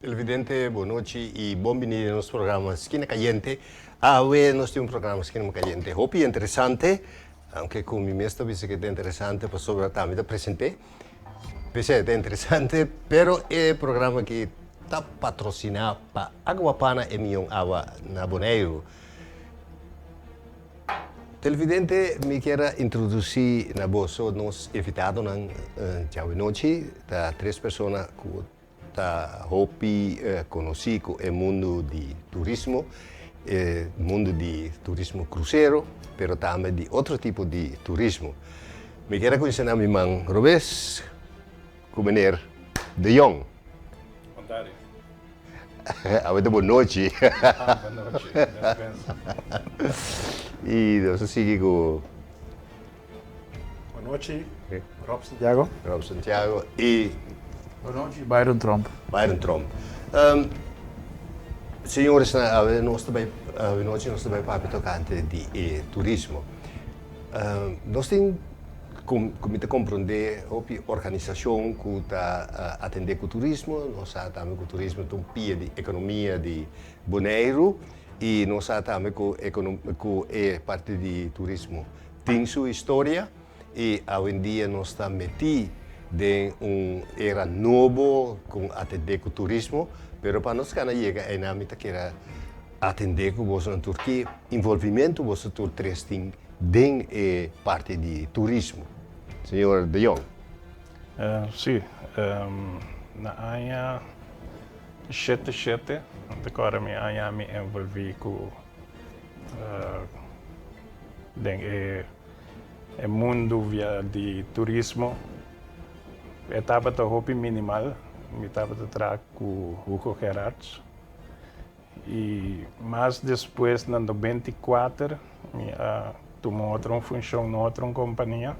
Televidente, bon nochi y bon bini den nos programa Skina Cayente. Awe nos tin un programa Skina Cayente hopi interesante, aunke cu mi mes ta bisa cu ta interesante pasobra ta mi ta presente. P'esei ta interesante, pero e programa aki ta patrocina pa Agua Pana e mion awa na Boneiru. Televidente, mi kier a introduci na boso nos invitadonan djawe nochi. Ta tres persona cu ta hopi conoci cu e mundo di turismo, e mundo di turismo crucero, pero tambe di otro tipo di turismo. Mi kier a cuminsa na mi man robes cu meneer De Jong. Bon tardi. Awe ta bon nochi. Bon nochi, despensa. Y nos a sigui cu. Bon nochi, Rob Santiago. Rob Santiago y. Bon nochi, Byron Tromp. Byron Tromp. Señores, awe nos ta bay, awe nochi nos ta bay papia tocante di e turismo. Nos tin, cu mi ta comprende, hopi organisacion cu ta atende cu turismo. Nos sa tambe cu turismo ta un pia di economia di Boneiru y nos sa tambe cu cu e parti di turismo tin su historia y awendia nos ta meti den un era nobo con atende cu turismo, pero pa nos cana yega eynan mi ta kere atende cu boso tur ki involvimento boso tur tres tin den e parti di turismo. Señor De Jong. Si, na aña shete shete, ta kòrda mi aña mi envolvi cu Den e e mundu via di turismo e tabata hopi minimal. Mi tabata traha ku Hugo Gerards i mas despues na 94 mi a tuma otro un funshon na otro un kompania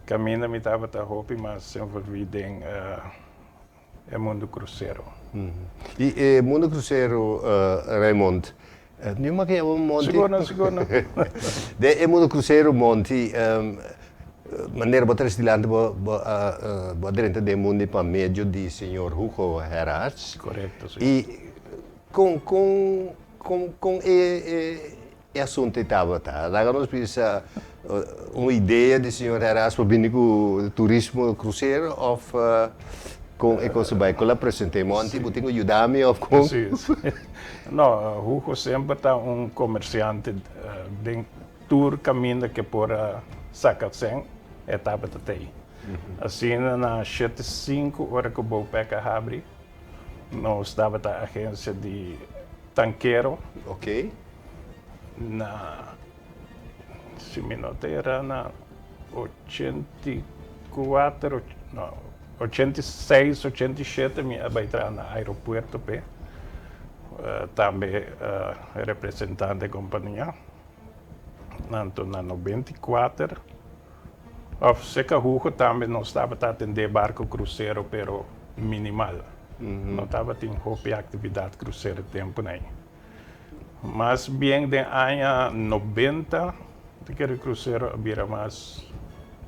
kaminda mi tabata hopi mas envolvi den e mundu krusero. I e mundu krusero, Raymond, mi mag yama Monty? Sigur no, sigur no. Den e mundu krusero, Monty, manera bo ta resi dilanti bo bo a bo a drenta den e mundu pa medio di señor Hugo Gerards. Korekto, si. I kon kon kon kon e e E asuntu ei tabata. Laga nos bisa un idea di señor Herras por bini ku turismo krusero òf kon e kos a bai? Kon la present'é? Monty, bo tin ku yuda mi òf kon? Sí, sí. No, Hugo semper ta un komersiante den tur kaminda ke por a saka sèn, e tabata ta ei. Asina na shete sinku ora ku Bopec a habri, nos tabata agensia di tankero. Ok. Na, si mi no ta era na 84, no, 86, 87 mi a bai traha na aeropuerto p'e, tambe representante kompania. Anto na 94, òf seka Hugo tambe nos tabata atendé barko krusero pero minimal. No tabatin hopi aktividat krusero e tempunan ei. Mas bien den aña 90 ta kere krusero a bira mas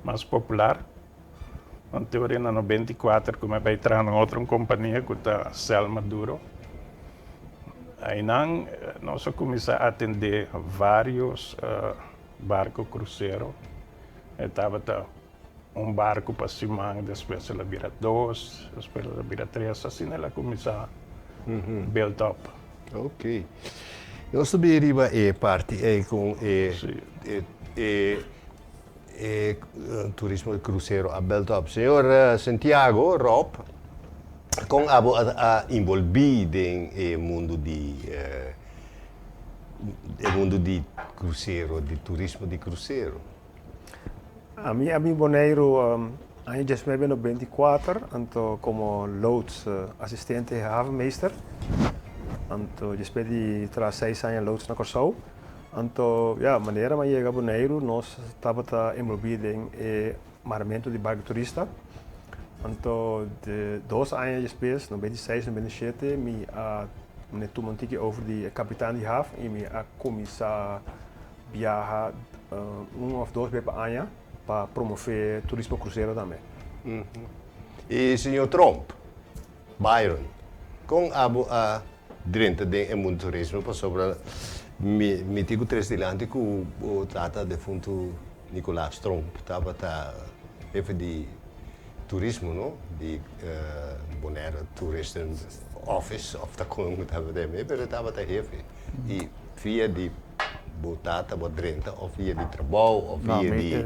mas popular. Anto ora na 94 ku mi a bai traha na otro kompania ku ta Cel Maduro. Einan nos a kuminsá atendé vários barko krusero. E tabata un barku pa siman, despues el a bira dos, despues el a bira tres, asina el a kuminsá build up. Ok. Nos ta bin riba e parti ei kon e e e turismo di krusero a build up. Señor Santiago, Rob, kon abo a a involbi den e mundu di e mundu di krusero, di turismo di krusero? Ami a bin Boneiru aña diesnuebe 94, anto komo loods asistente havenmeester. Anto despues di traha 6 aña loods na Kòrsou. Anto ya, manera mi a yega Boneiru nos tabata enbolbí den e maramentu di barku turista. Anto de 2 aña despues, 96, 97, mi a tuma un tiki over di e kapitan di haf i mi a kuminsá biaha un of dos bes pa aña pa promove turismo krusero tambe. I señor Tromp, Byron. Kon abo a drenta den e mundu turismo pasobra mi mi tin ku tres dilanti ku bo tata defuntu Nicolaas Tromp tabata hefe di turismo no di Bonaire Tourism Office of ta kon ku tabata e pero e tabata hefe i via di bo tata bo a drenta of via di trabou of via di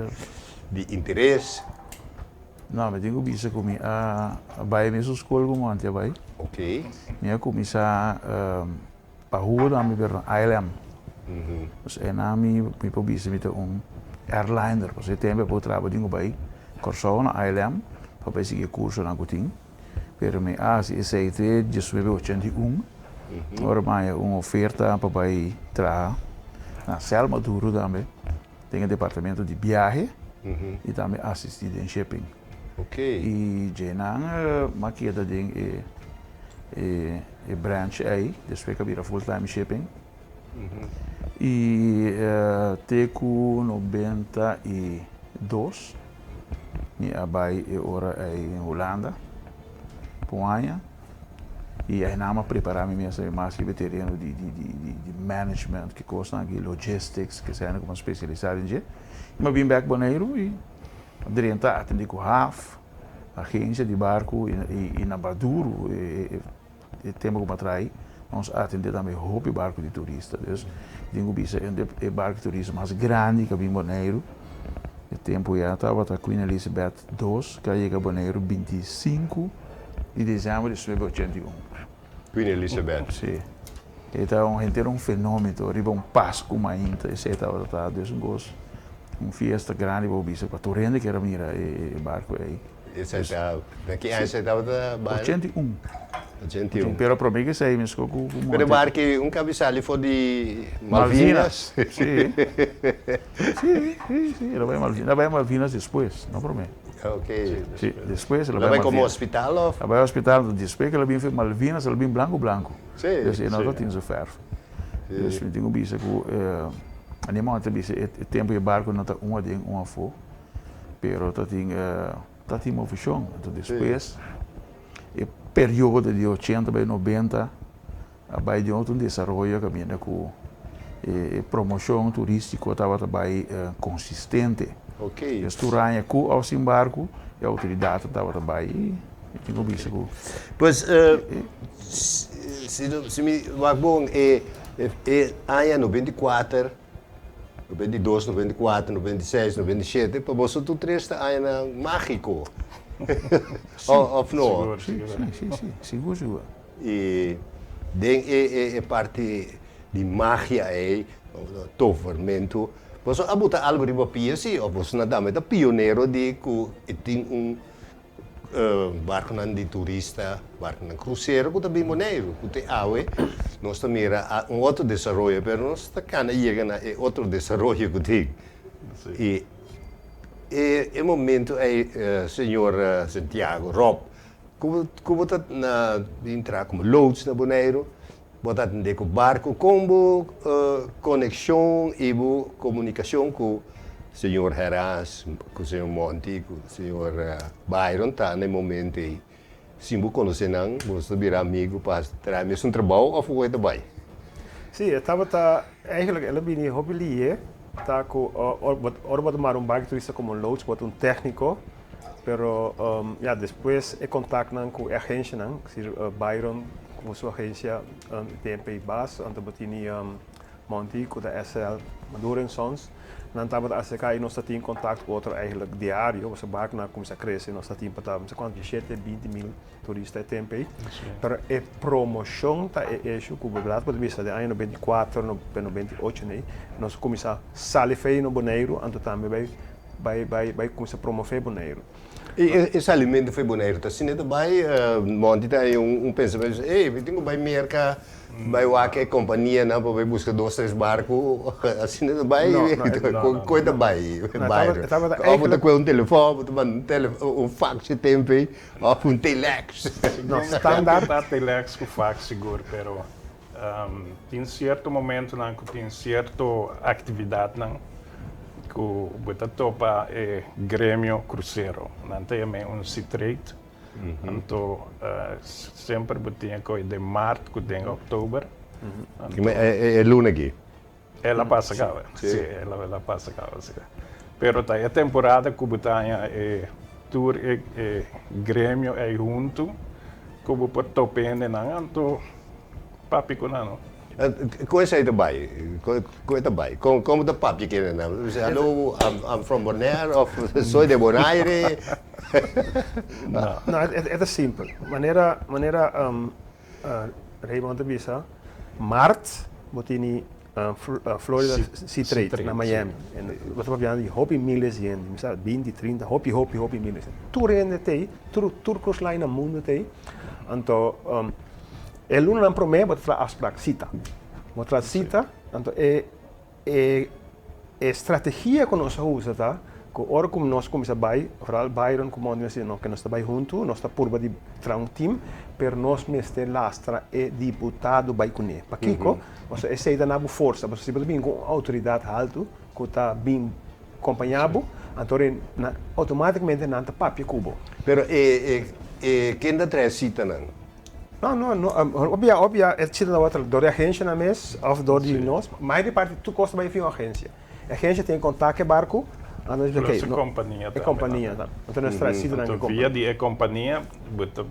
di interes. No, mi tin ku bisa ku mi a bai mesun skol ku Monty a bai. Ok. Mi a kuminsá pa huda mi pero na ILM. Dus einan mi mi por bisa mi ta un airliner pasobra e tempu e por traba tin ku bai Kòrsou na ILM pa bai sigui e kursonan ku tin. Pero mi a hasi esei te diesnuebe ochenta i un ora mi a haña un oferta pa bai traha na Selma Duro tambe. Den e departamento di biahe y tambe asisti den shipping. Y djenan m'a keda den e e branch ey despues cu a bira full time shipping. Y te cu 92 mi a bay e ora ey Hulanda pa un aña. Y ahinan mi a prepara mi mes mas riba e tereno di di management, ki cosnan aki, logistics, ke sena cu mi a specialisa den dje. Y mi a bin bek Boneiru y a drenta atendi cu haf, agencia di barco y na Baduro e tempo cu mi a traha nos a atende tambe hopi barco di turista. Dus tin cu bisa e barco di turista mas grandi cu a bin Boneiru e tempo ya tabata Queen Elizabeth Dos cu a yega Boneiru 25 di december di 1981. Queen Elizabeth. Si. E ta un henter un fenomeno riba un Pascu mainta esey tabata ta dus un cos un fiesta grandi bo bisa pa tur hende kier a mira e barco ey. Esey ta na ki aña esey tabata Byron? 81. 81. Pero prome ki esey mesco cu Monte. Pero e barco un cabi sali for di Malvinas. Si. Si, si, si, el a bai Malvinas, el a bai Malvinas despues, no prome. Ok. Si, despues el a bai Malvinas. El a bai como hospital of? El a bai hospital, despues ke el a bin for Malvinas, el a bin blanco blanco. Si. Dus e no ta tin su verf. Dus mi tin ku bisa ku anima ta bisa e tempo e barco no ta un aden un afo, pero ta tin ta tin movishon. Enton despues e periodo di ochenta bai nobenta a bai den otro desaroyo kaminda ku e promoshon turístiko tabata bai konsistente. Ok. Des tur aña ku òf sin barku e outoridatnan tabata bai i tin ku bisa ku. Pues si mi wak bon e aña 94, 92, 94, 96, 97 pa boso tur tres ta añanan mágiko òf no? Si, si, si, sigur sigur. I den e parti di magia ei, tovermentu, boso a buta algu riba pia si of boso na tambe ta pionero di ku e tin un barkunan di turista, barkunan krusero ku ta bin Boneiru, ku te awe nos ta mira un otro desaroyo, pero nos ta kana yega na e otro desaroyo ku tin. I e momento ei, señor Santiago, Rob, Ku bo ta na bin traha komo loods na Boneiru, bo ta atendé ku barku. Kon bo konekshon i bo komunikashon ku señor Heras, ku señor Monty, ku señor Byron ta na e momento ei? Sin bo konosé nan, bo ta bira amigu pa traha mesun trabou òf ku ta bai? Sí, e tabata, eigenlijk el a bini hopi lié, ta ku ora bo ta mara un barku turista komo loods, bo ta un tékniko. Pero ya despues e contactnan cu e agencianan, es decir Byron cu su agencia TNP Bas, anto bo tini Monty cu ta SL Maduro and Sons, nan tabata acerca y nos ta tin contact cu otro eigenlijk diario, pasobra barconan a cuminsa crece, nos ta tin pa ta no se cuanto, diecisiete, binti mil turista e tempo ey. Pero e promocion ta e issue cu bo laat por bisa den aña 94, 98 ney, nos a cuminsa sali fey na Boneiru, anto tambe bay Bai bai bai kuminsá promové Boneiru. E e salimentu fo'i Boneiru ta asina ta bai Monty ta haña un pensamentu di ey mi tin ku bai Merka bai wak e kompanianan pa bai buska dos tres barku asina ta bai koe ta bai Byron òf bo ta kohe un telefòn bo ta manda un tele un fax e tempu ei òf un telex. No standaard ta telex ku fax sigur pero tin sierto momentonan ku tin sierto aktividatnan ku bo ta topa e gremio krusero. Nan ta yam'é un Seatrade. Anto semper bo tin e koe den maart ku den oktober. Anto e luna aki? El a pasa kaba, si, el a pasa kaba, si. Pero ta e temporada ku bo ta haña e tur e gremio ei huntu ku bo por topa e hendenan, anto papia ku nan no. Kon esei ta bai? Kon e ta bai? Kon bo ta papia ku hendenan? Bo ta bisa, Hallo, I'm from Bonaire of soy de Bonaire. No, e ta simpel. Manera, manera Raymond ta bisa, maart bo tini Florida Sea Trade na Miami. Bo ta papiando di hopi miles di hende, mi sa binti, trinta, hopi, hopi, hopi miles. Tur hende t'ei, tur, tur cruise line na mundo t'ei. Anto e lunanan prome bo ta traha afspraak, sita. Bo traha sita, anto e E e strategia ku nos a usa ta ku ora ku nos kuminsá bai, vooral Byron ku Monty nos a di no ke nos ta bai huntu, nos ta purba di traha un team, pero nos mester lastra e diputado bai kuné. Pakiko? Pasobra esei ta na bo forsa, pasobra si bo ta bin ku un outoridat haltu ku ta bin kompañá bo, anto nan outomátikamente nan ta papia ku bo. Pero e e e ken ta traha e sitanan? No, no, no. Obia, obia, e chita tabata dor di agencianan mes of dor di nos. Mayor di parti tur cos ta bay via un agencia. E agencia tin contact cu e barco, anto nos bisa, Plus ok, e no, compania e tambe, compania no? tambe. Anto nos trae sitanan cu e Anto via compania. di e compania bo ta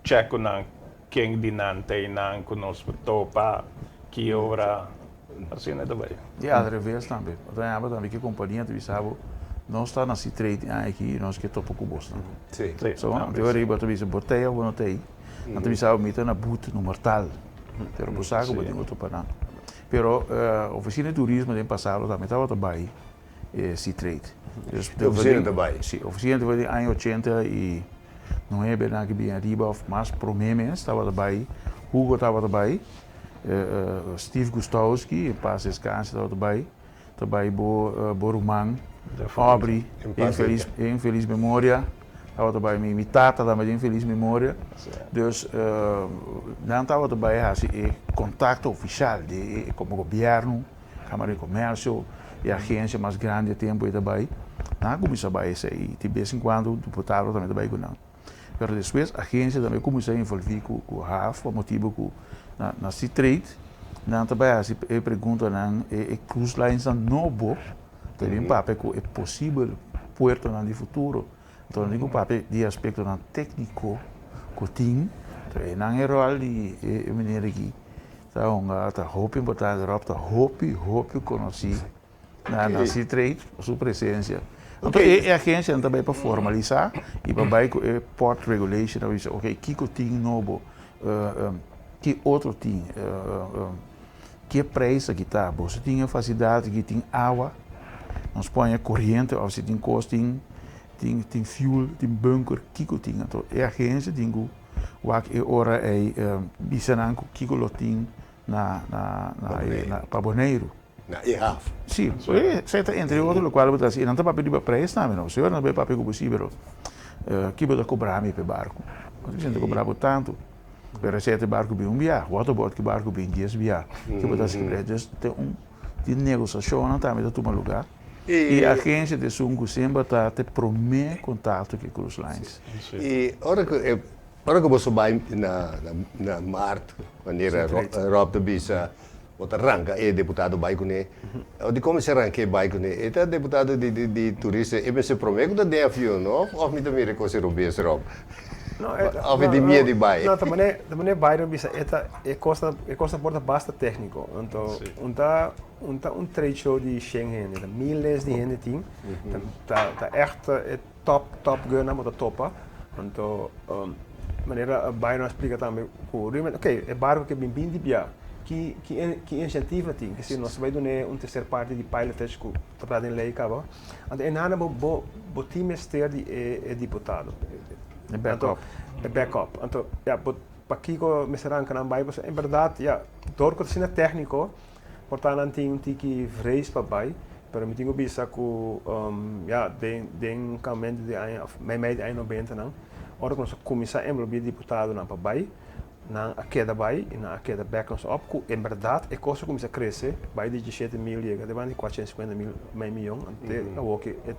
check cu nan ken di nan ta einan cu nos por topa, ki ora, asina ta bay. I al reves tambe. Bo ta yama tambe ki compania ta bisa bo, nos ta na Seatrade e aña aki i nos ke topa ku bosnan. Sí. Sí, So, tambe te ora sí. ei bo ta bisa bo ta ei of bo no ta ei. Nan ta bisa bo mi ta na boot number tal. Pero bo sa ku bo tin ku topa nan. Pero ofisina di turismo den pasado tambe tabata bai e Seatrade. Dus E ofisina ta bai? Sí, ofisina ta bai den aña 89 nan ki bin ariba of mas prome mes tabata bai. Hugo tabata bai. Steve Gustowski, en pas descanse, tabata bai, ta bai bo bo ruman Aubrey, en feliz en feliz memoria, tabata bai mi mi tata tambe den feliz memoria, dus nan tabata bai hasi e contacto oficial di e como gobierno, Camara di Comercio, e agencia mas grandi e tempo ei ta bai, nan a cuminsa bai esei, y di bes en cuando diputado tambe ta bai cu nan. Pero despues agencia tambe cuminsa envolvi cu cu haf pa motibo cu na na Seatrade nan ta bay haci e preguntanan e e cruise lines nan nobo ta bin papia cu e posibel puertonan di futuro. Enton nan tin cu papia di aspectonan tecnico cu tin. Enton eynan e rol di e meneer aki ta hunga ta hopi importante. Rob ta hopi hopi conoci. Na na Seatrade, su presencia. Anto e e agencianan ta bay pa formalisa y pa bay cu e port regulation a bisa ok kico tin nobo, ki otro tin, ke prijs aki ta, boso tin e facilidad aki tin awa, nos pone coriente of si tin cos tin tin tin fuel, tin bunker, kico tin. Anto e agencia tin cu wak e ora ey bisa nan cu kico lo tin na na na pa Boneiru. Na e haf. Si, esei ta entre otro lokual bo ta hasi. E nan ta papia riba preis tambe no. Señor nan ta bai papia ku bo si, pero ki bo ta kobra mi pa e barku? Bo ta bisa nan ta kobra bo tantu. Pero esei ta e barku bin un bia. Waterboard ki barku bin dies bia. Ki bo ta hasi ki preis? Dus ta un di negosiashonnan tambe ta tuma lugá. I agensia ta esun ku semper ta te promé kontakto ku e cruise lines. I ora ku e ora ku boso bai na na mart, manera Rob ta bisa, Bo ta ranka e deputado bai kuné. Dikon mester rank'é bai kuné? E ta deputado di di di turista, e mester promé ku ta den avion, no? Òf mi ta mira e kos e robes, Rob? No, e ta, Òf e tin miedu di bai? No, ta manera, ta manera Byron bisa, e ta, e kosnan, e kosnan por ta basta tékniko. Anto, un ta, un ta un trade show di shen hende, ta miles di hende tin, ta, ta, ta ègt e top, top gunnan bo ta topa. Anto, manera Byron a splika tambe ku realmente, ok, e barko ke bin binti bia, ki ki ki insentiva tin? Ke si nos ta bai dun'é un terser parti di pilotage ku ta pra den lei kaba. Anto e nada bo bo bo tin mester di e e diputado. E backup. E backup. Anto, ya, bo pakiko mester ranka nan bai? Pasobra en bèrdat, ya, dor ku ta asina tèkniko, Por ta nan tin un tiki vrees pa bai, pero mi tin ku bisa ku ya den den kamento di aña of meimei di aña nobentanan ora ku nos a kuminsá enbolbí diputadonan pa bai, nan a keda bai i nan a keda bek nos op ku en bèrdat e kos a kuminsá krese bai di diesshete mil yega te banda di kuatrocientos sinkuenta mil mei miyon, te awor ke e.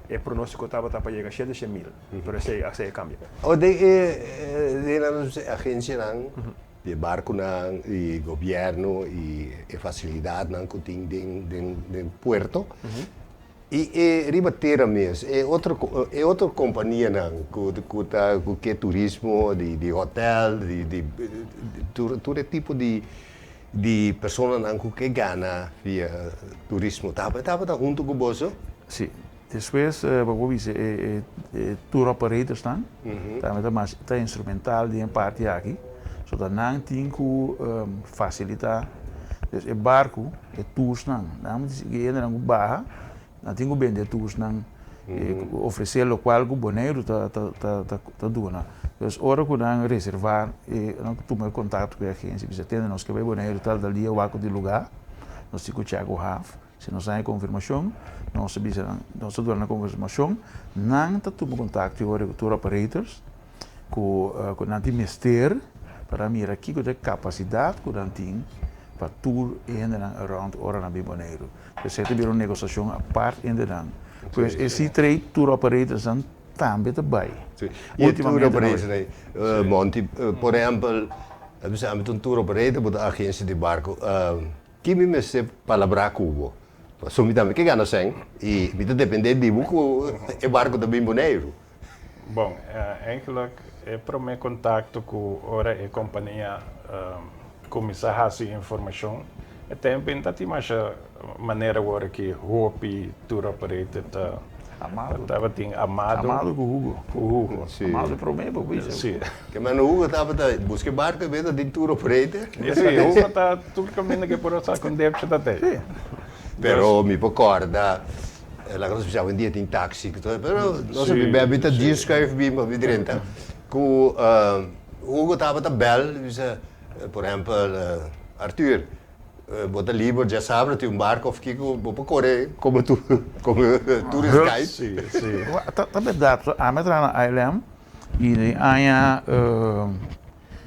E pronóstiko tabata pa yega 700 mil, pero esei a kambia. O den e den nan agensianan di barkunan i gobièrnu i e fasilidatnan ku tin den puerto. I e riba tera mes, e otro kompanianan ku ta ku ke turismo di hotel, di tur e tipo di personanan ku ke gana via turismo. Tabata huntu ku boso? Si. Despues, bo bisa e tour operators nan, tambe ta mas ta instrumental den parti aki. So ta nan tin ku fasilitá dus e barku, e tours nan. Nan hendenan ku baha, nan tin ku bende e tours nan, ofresé lokual ku Boneiru ta duna. Dus ora ku nan reservá, nan tuma e kontakto ku e agensia, bisa tende nos ke bai Boneiru tal tal dia wak di lugá, nos tin ku chèk ku haf. Si nos haña konfirmashon, nos ta bisa nan, nos ta duna nan konfirmashon, nan ta tuma kontakto ku tour operators ku nan tin mester pa nan mira kiko ta e kapasidat ku nan tin pa tur e hendenan around ora nan bin Boneiru. Esei ta bira un negosiashon apart entre nan. Pues e sea trade tour operators nan tambe ta bai. Si. I e tour operators ei, Monty, por ehèmpel, bisa ami ta un tour operator, bo ta agensia di barku. Ki mi mester palabrá ku bo? Pasobra mi tambe ke gana sèn i mi ta dependé di bo ku e barku ta bin Boneiru. Bon, eigenlijk e promé kontakto ku ora e kompania kuminsá hasi informashon, e tempu no ta tin masha manera awor ki hopi tour operator ta Amado. Tabatin Amado. Amado ku Hugo. Ku Hugo. Si. Amado promé bo bisa. Si. Ke men Hugo tabata buska e barku e beta den tour operator. Si, Hugo ta tur kaminda ke por a saka un depsha ta tei. Si. Pero mi por kòrda, laga nos bisa awendia tin taxi, pero nos a biba bita djis skuif bin pa drenta ku Hugo tabata bèl bisa por ehèmpel Arthur, Bo ta liber djasabra tin un barco of kiko bo por kore komo komo tourist guide. Si, si. Ta berdad, ami a traha na ILM i den aña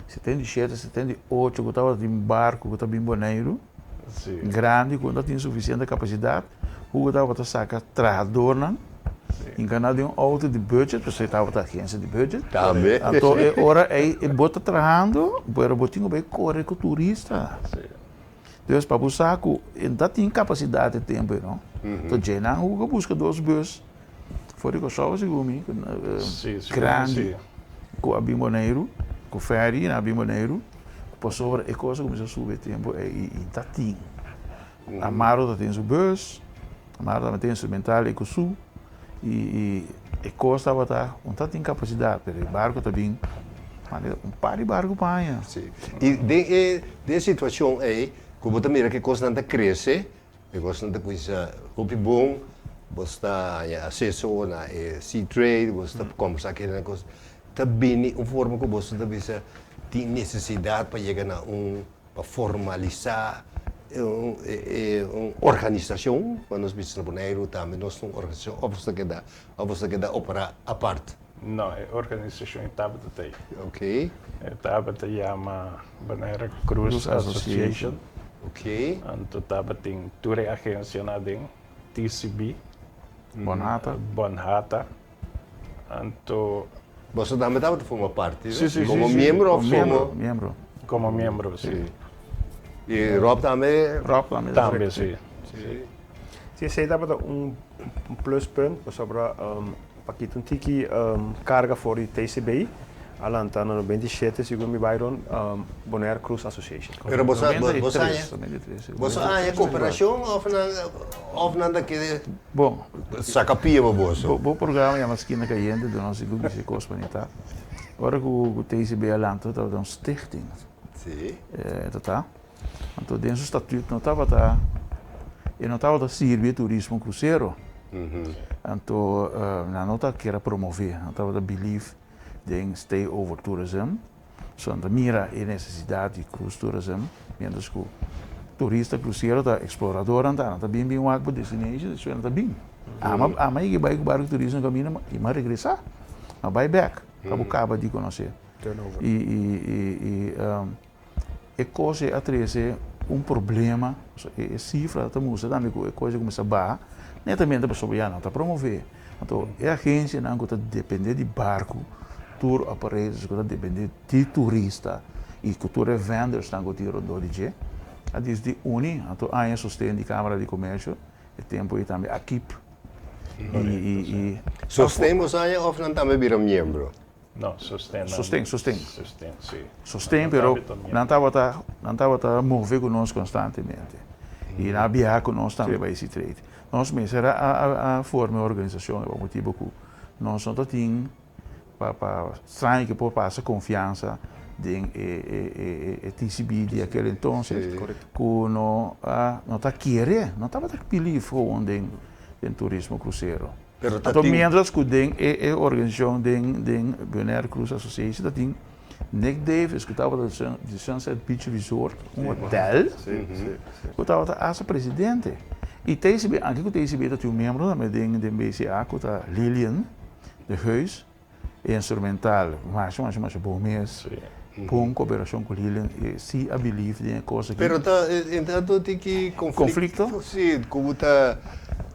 77, 78 ku tabata tin barco ku ta bin Boneiru grandi ku no tin sufisiente kapasidat, Hugo tabata saka trahadornan hinka nan den un outo di budget, pasobra e tabata agensia di budget. Tambe. Anto e ora ei e bo ta trahando, pero bo tin ku bai kore ku turista. Dus pa bo sa ku e no ta tin kapasidat e tempu ei no. Anto dje nan Hugo a buska dos bus for di Kòrsou segun mi, grandi ku a bin Boneiru, ku fèri nan a bin Boneiru, pasobra e kos a kuminsá subi e tempu ei i ta tin. Amaro ta tin su bus, Amaro tambe tin instrumental i ku su i e kos tabata un ta tin kapasidat pero e barko ta bin mane un par di barko pa aña. Si, i den e den e situashon ei ku bo ta mira ku e kosnan ta krese, e kosnan ta kuminsá hopi bon, bo sta haña aseso na e sea trade, bo sta kombersá ku hende kos, ta bini un forma ku boso ta bisa tin nesesidat pa yega na un pa formalisá un organisashon, pa nos bisa na Boneiru tambe nos ta un organisashon òf nos ta keda òf nos ta keda operá apart? No, e organisashon e tabata ta ei. Ok. E tabata yama Bonaire Cruise Association. Ok. Anto tabatin tur e agensianan aden, TCB. Bonhata. Bonhata. Anto. Boso tambe tabata forma parti? Si, si, si. Komo miembro òf komo? Miembro. Komo miembro, si. I Rob tambe? Rob tambe. Tambe, si. Si. Si, esei tabata un pluspunt pasobra pa kita un tiki karga for di TCB a lanta na 97 segun mi Byron Bonaire Cruise Association. Pero boso boso haña boso haña koperashon òf nan òf nan ta kere Bon. Saka pia pa boso? Bo programa yama Skina Kayente duna nos sigur bisa kos pa nita. Ora ku TCB a lanta tabata un stichting. Si. Ta ta. Anto den su statuut no tabata e no tabata sirbi e turismo krusero. Anto nan no ta kier a promove, nan tabata believe den stay over tourism. So nan ta mira e nesesidat di cruise tourism, mientras ku turista krusero ta eksploradornan ta, nan ta bin bin wak bo destination, despues nan ta bin. Ama ama yega bai ku barku turismo kaminda i m'a regresá, m'a bai bèk pa bo kaba di konosé. I i i e kos ei a trese. un problema, e sifra ta mustra tambe ku e kos a kuminsá baha, netamente pasobra ya no ta promové. Anto e agensianan ku ta dependé di barku, tour operators ku ta dependé di turista i ku tur e vendorsnan ku tin rondó di dje, a disidi uni. Anto aña sosten di Kámara di Komersio, e tempu ei tambe AKIP i. Sosten boso aña òf nan tambe bira miembro? No, sosten nan. Sosten, sosten. Sosten, si. Sosten, pero nan tabata, nan tabata move ku nos konstantemente. I nan a biaha ku nos tambe pa Easy Trade. Nos mester a a forma e organisashon pa motibu ku nos no ta tin pa pa straño ke por pasa konfiansa den e e e e TCB di akel entonces ku no a no ta kere, no tabata believe gewoon den den turismo krusero. Pero ta Anto tin. mientras ku den e e organisashon den den Bonaire Cruise Association ta tin Nick Davis ku tabata di Sun di Sunset Beach Resort, un hotel, ku tabata hasta presidente. I TCB, anke ku TCB ta tin un miembro tambe den den BCA ku ta Lilian de Geus, e instrumental masha masha masha bon mes, bon koperashon ku Lilian, e si a believe den e kos aki. Pero ta entrando tin ki Konflikto? Si, ku bo ta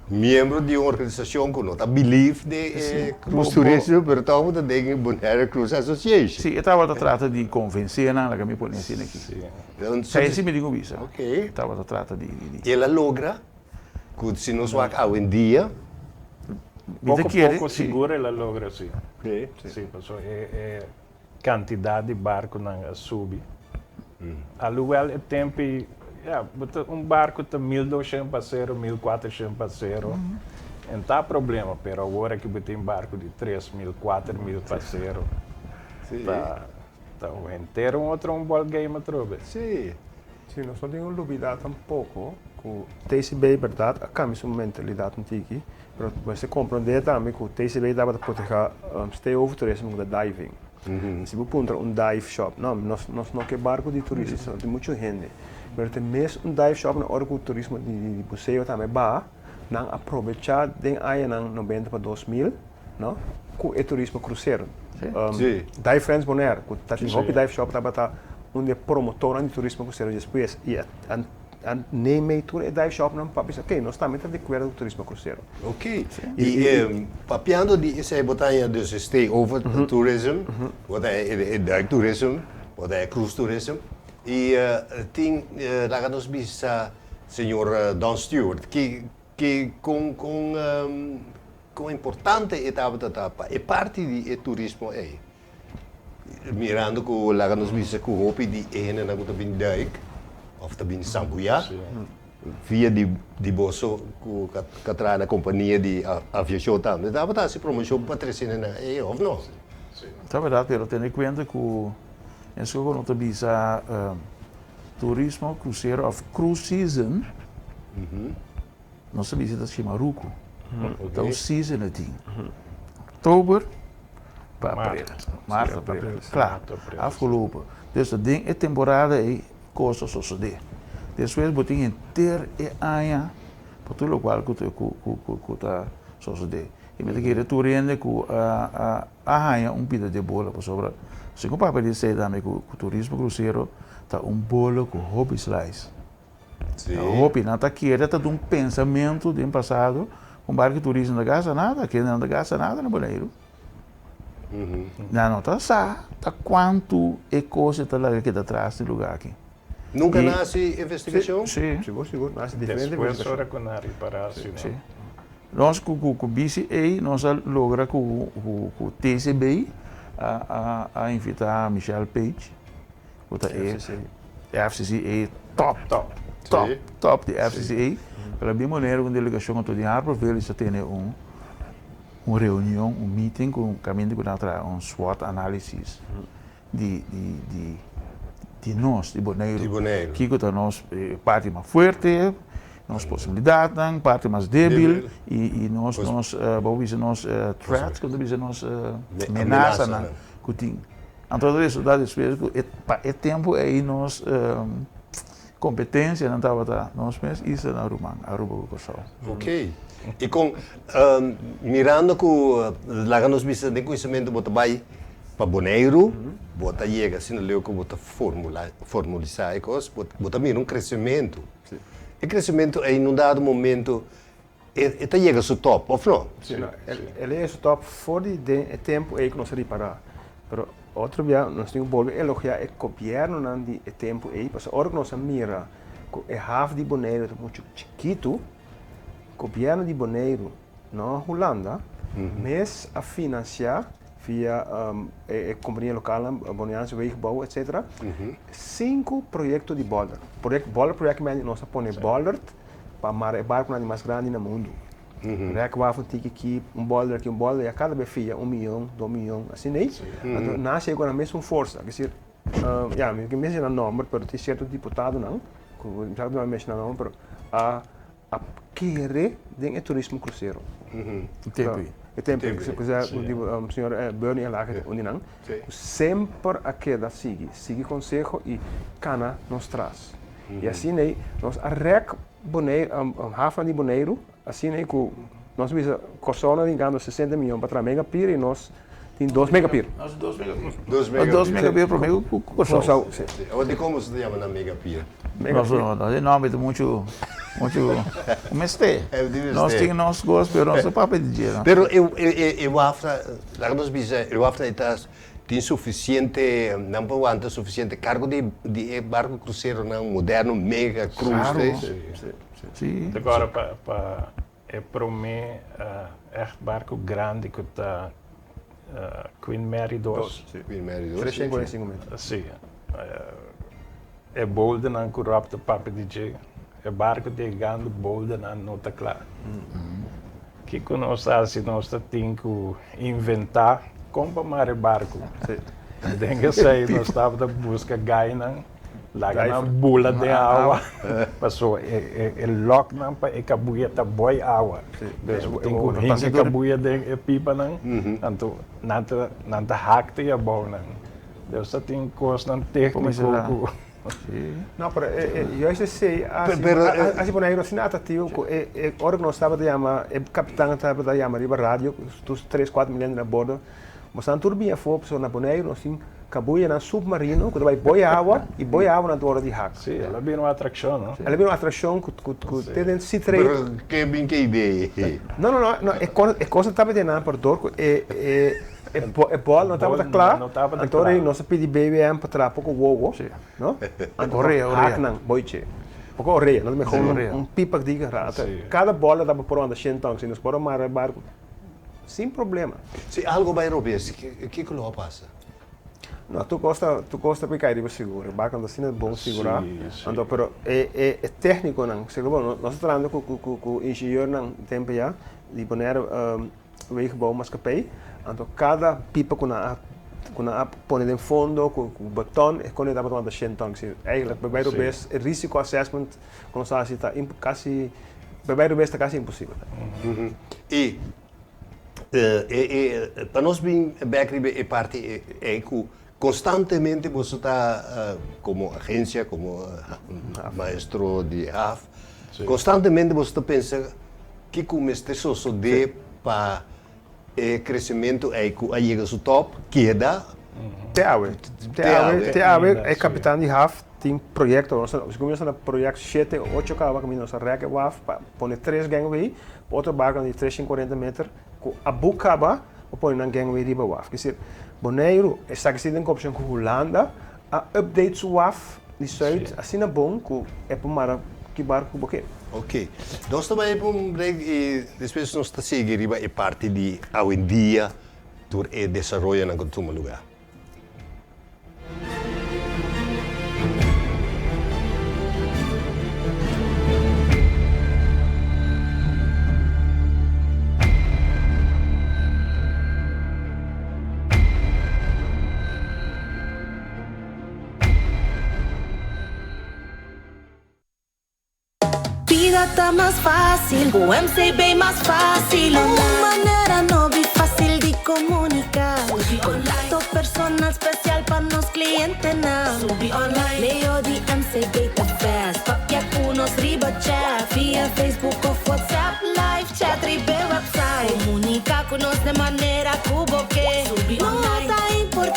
miembro di un organisashon ku no ta believe den e cruise turismo, pero tòg bo ta den e Bonaire Cruise Association. Si, e tabata trata di konvensé nan, laga mi pone asina aki. Esei si mi tin ku bisa. E tabata trata di. El a logra? Ku si nos wak awendia. Mi ta Poko kere, poko si. sigur el a logra si. Si, pasobra e e kantidat di barkunan a subi. Alhoewel e tempu ei, ya, bo ta un barku ta 1200 pasero, 1400 pasero, en ta problema, pero awor aki bo tin barku di 3000, 4000 pasero, ta ta un henter un otro un ballgame atrobe. Si. Si, nos no tin ku lubidá tampoko ku TCB bèrdat a kambia su mentalidat un tiki, pero mester komprondé tambe ku TCB tabata protehá stay-over turismo ku ta diving. Si bo puntra un dive shop, no, nos nos no ke barku di turista, no tin muchu hende. Pero te mes un dive shop na ora ku turismo di buseo tambe baha, nan a probechá den añanan nobenta pa 2000, no, ku e turismo krusero. Dive Friends Bonaire, ku ta tin hopi dive shop tabata un di e promotornan di turismo krusero despues i a a neem mee tur e dive shopnan pa bisa ok nos tambe ta di akuerdo ku turismo krusero. Ok, i papiando di esei bo ta haña dus e stay over tourism, bo ta haña e duik tourism, bo ta haña cruise tourism i tin laga nos bisa señor Don Stewart ki ki kon kon Kon importante e tabata ta pa e parti di e turismo ei? Mirando ku laga nos bisa ku hopi di e hendenan ku ta bin duik òf ta bin sambuyá via di di boso ku ka traha na kompania di aviashon tambe tabata hasi promoshon pa trese hendenan ei òf no? Ta bèrdat pero tene kuenta ku esei ku no ta bisa turismo krusero òf cruise season. Nos ta bisa ta Chimaruco. Ta un season e tin. Oktober pa april. Maart, april. Kla. Afgelopen. Dus ta den e temporada ei kos ta sosode. Despues bo tin henter e aña pa tur lokual ku ku ta sosode. I mi ta kere tur hende ku a a haña un pida di e bola pasobra segun papia di esei tambe ku turismo krusero ta un bola ku hopi slice. Sí. Hopi nan ta kere ta dun pensamentu den pasado un barco di turismo no ta gasta nada, kende no ta gasta nada na Boneiru. Nan no ta sa ta kuantu e kos e ta laga keda tras di lugar aki. Nunka nan hasi investigashon? Sí. Sigur, sigur, nan hasi diferente Despues investigashon. ora ku nan ripará si no. Sí. Nos ku ku ku BCA nos a logra ku ku ku TCB a a a invita Michelle Page. Ku ta e FCCA top, Top. top, top di FCCA. Pero a bin manera ku un delegashon anto di Harper Village ta tene un un reunion, un meeting ku kaminda ku nan a traha un SWOT analysis di di di di nos, di Boneiru. Di Boneiru. Kiko ta nos parti mas fuerte, nos posibilidatnan, parti mas debil i i nos nos bo bisa nos threats, ku ta bisa nos menasanan ku tin. Anto ta resulta despues ku e pa e tempu ei nos kompetensianan tabata nos mes islanan ruman, Aruba ku Kòrsou. Ok. I kon mirando ku laga nos bisa den kuminsamentu bo ta bai. Pa Boneiru, bo ta yega asina leu ku bo ta formula, formulisá e kos, bo, bo ta mira un kresementu. E kresementu ei na un dado momento e, e ta yega su top, òf no? Sí, no, el, el a yega su top for di den e tempu ei ku nos a ripará. Pero otro bia nos tin ku bolbe elogiá e gobièrnunan di e tempu ei, pasobra ora ku nos a mira ku e haf di Boneiru ta muchu chikitu, gobièrnu di Boneiru, no Hulanda, mes a finansiá via e kompania lokalnan, Boneiaanse Wegenbouw etcetera, sinku proyekto di bollard. Project, bollard project men nos a pone bollard pa mara e barkunan di mas grandi na mundu. Rek waf un tiki aki, un bollard aki, un bollard, ya kada bes fia un miyon, dos miyon, asina ei. Anto nan a sigui ku nan mesun forsa. Ke esir, ya, mi no ke menshona nomber, pero tin sierto diputadonan, ku mi sa ku mi a menshona nomber, pero a a kere den e turismo krusero. E tempu ei. E tempu ei. Ku señor Bernie Elhage ta un di nan. Ku semper a keda sigui, sigui konseho i kana nos tras. I asina ei nos a rèk Boneiru, hafnan di Boneiru, asina ei ku nos bisa Kòrsou nan tin gana 60 miyon pa traha megapir i nos tin dos megapir. Nos dos megapir. Dos megapir. Dos megapir promé ku Kòrsou. Kòrsou, si. Awor dikon boso ta yama nan megapir? Nos e nòmber ta muchu, muchu mester. Nos tin nos kos pero nos no papia di dje. Pero e waf ta, laga nos bisa, e waf ta e ta tin sufisiente, nan por wanta sufisiente kargo di e barko kruseronan moderno mega cruise. Klaro. Si. Agora pa e promé ègt barku grandi ku ta Queen Mary dos. Queen Mary dos. 345 meter. Si. E boldenan ku Rob ta papia di dje, e barku ta yegando boldenan no ta kla. Kiko nos ta hasi? Nos ta tin ku inventá kon pa mara e barku. Den esei nos tabata buska gainan. Laga nan bula den awa paso e loknan pa e kabuya ta boi awa. Dus bo tin ku hinka e kabuya den e pipanan, anto nan ta nan ta hak te abou nan. Dus ta tin kosnan tékniko ku. No, pero juist esei a hasi Boneiru asina atractivo ku e ora ku nos tabata yama, e kapitan tabata yama riba radio, tur tres kuater mil hende na bordo. Bosan tur bin afó pasobra na Boneiru nos tin kabuyanan supmarino ku ta bai boi awa i boi awa nan ta ora di hak. Sí, el a bira un atrakshon, no? El a bira un atrakshon ku te den sea trade. Pero ke bin ke idea ei? No, no, no, e kos no tabata einan pero dor ku e e bòl no tabata kla, anto ora nos a pidi BWM pa traha poko wowo, no? Anto pa hak nan boiche. Poko orea, no ta mehor un pipa di rata. Kada bòl a tabata por anda shen tòn, si nos por a mara e barku. Sin problema. Si algo bai robes, kiko lo a pasa? No, tur kos ta, tur kos ta por kai riba seguro. E barco no ta asina bon sigurá. Anto, pero e, e, e técniconan, seguro, bon, nos ta trahando ku, ku, ku, ku ingenieurnan tempo ya, di Bonaire Wegenbouwmaatschappij. Anto, kada pipa ku nan a, ku nan a pone den fondo, ku, ku beton, e kone tabata wanta shen ton. Si, eigenlijk, bij robes, e risico assessment ku nos a hasi ta kasi. Bij bai rubes ta kasi imposibel. I pa nos bin bek riba e parti ei ku konstantemente boso ta komo agensia, komo maestro di haf, konstantemente boso ta pensa kiko mester sosodé pa e kresementu ei ku a yega su tòp keda. Te awe. Te awe, te awe e kapitan di haf tin proyekto. Nos ta, segun mi nos ta na proyekt shete o ocho kaba kaminda nos a rèk e waf pa pone tres gangway, pa otro barkonan di 340 meter ku a buk kaba pa pone nan gangway riba waf. Ke esir, Boneiru, esaki si den koperashon ku Hulanda, a update su waf di Zuid asina bon ku e por mara ki barku ku bo ke. Ok. Nos ta bai pa un break i despues nos ta sigui riba e parti di awendia tur e desaroyonan ku ta tuma lugá. Bida ta mas fácil ku MCB mas fácil Un manera nobo i fácil di komuniká Kontakto personal spesial pa nos klientenan Medio di MCB ta fast Papia ku nos riba chat Via Facebook òf WhatsApp Live chat riba e website Komuniká ku nos den manera ku bo ke No ta importá.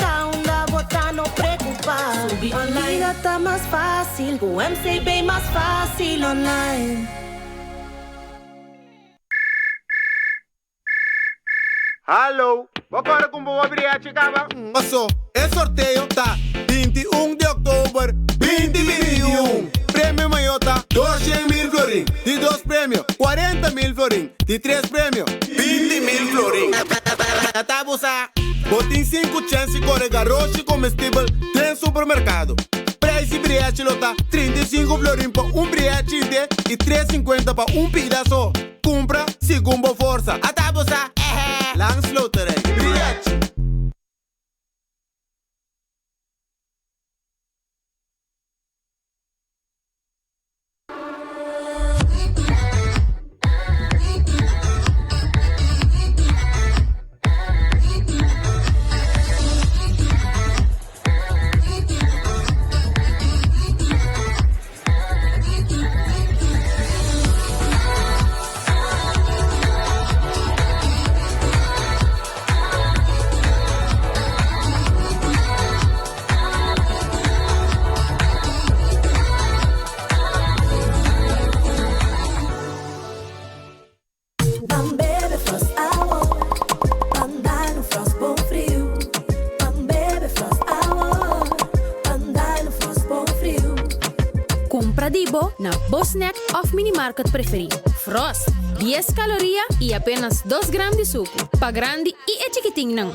fásil ku MCB mas fásil online. Hallo, bo kòrda ku bo briachi kaba? Paso, e sorteo ta 21 di òktober 2021. Premio mayor ta 200.000 florin, di dos premio 40.000 florin, di tres premio 20.000 florin. Ta bo sa? Bo tin sinku chèns di kore garoshi komestibel den supermerkado. Prijs di briachi lo ta 35 florin pa un briachi inte i 3,50 pa un pida so. Kumpra segun bo forsa. Ata bo sa, ehe! Langs Loterij. Briachi! Ban bebe Frost awo, ban dal un Frost bon friu. Ban bebe Frost awo, ban dal un Frost bon friu. Kumpra di bo na bo snack òf minimarket preferí. Frost, dies kaloria i apenas dos gram di suku. Pa grandi i e chikitinnan.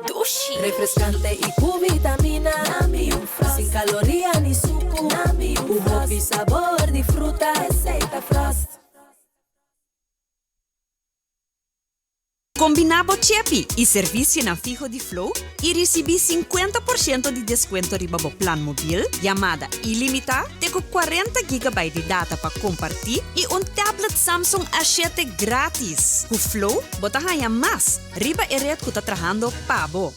Dushi! Refrescante y cu vitamina. Nami un Frost. Sin caloria ni sucu. Nami un Frost. Cu hopi sabor di fruta. Esey ta Frost. Kombiná bo chepi i servisionan fiho di Flow i risibí sinkuenta por shento di deskuento riba bo plan mobil, yamada ilimitá, te ku kuarenta gigabyte di data pa kompartí i un tablet Samsung A shete grátis. Ku Flow bo ta haña mas riba e ret ku ta trahando pa bo.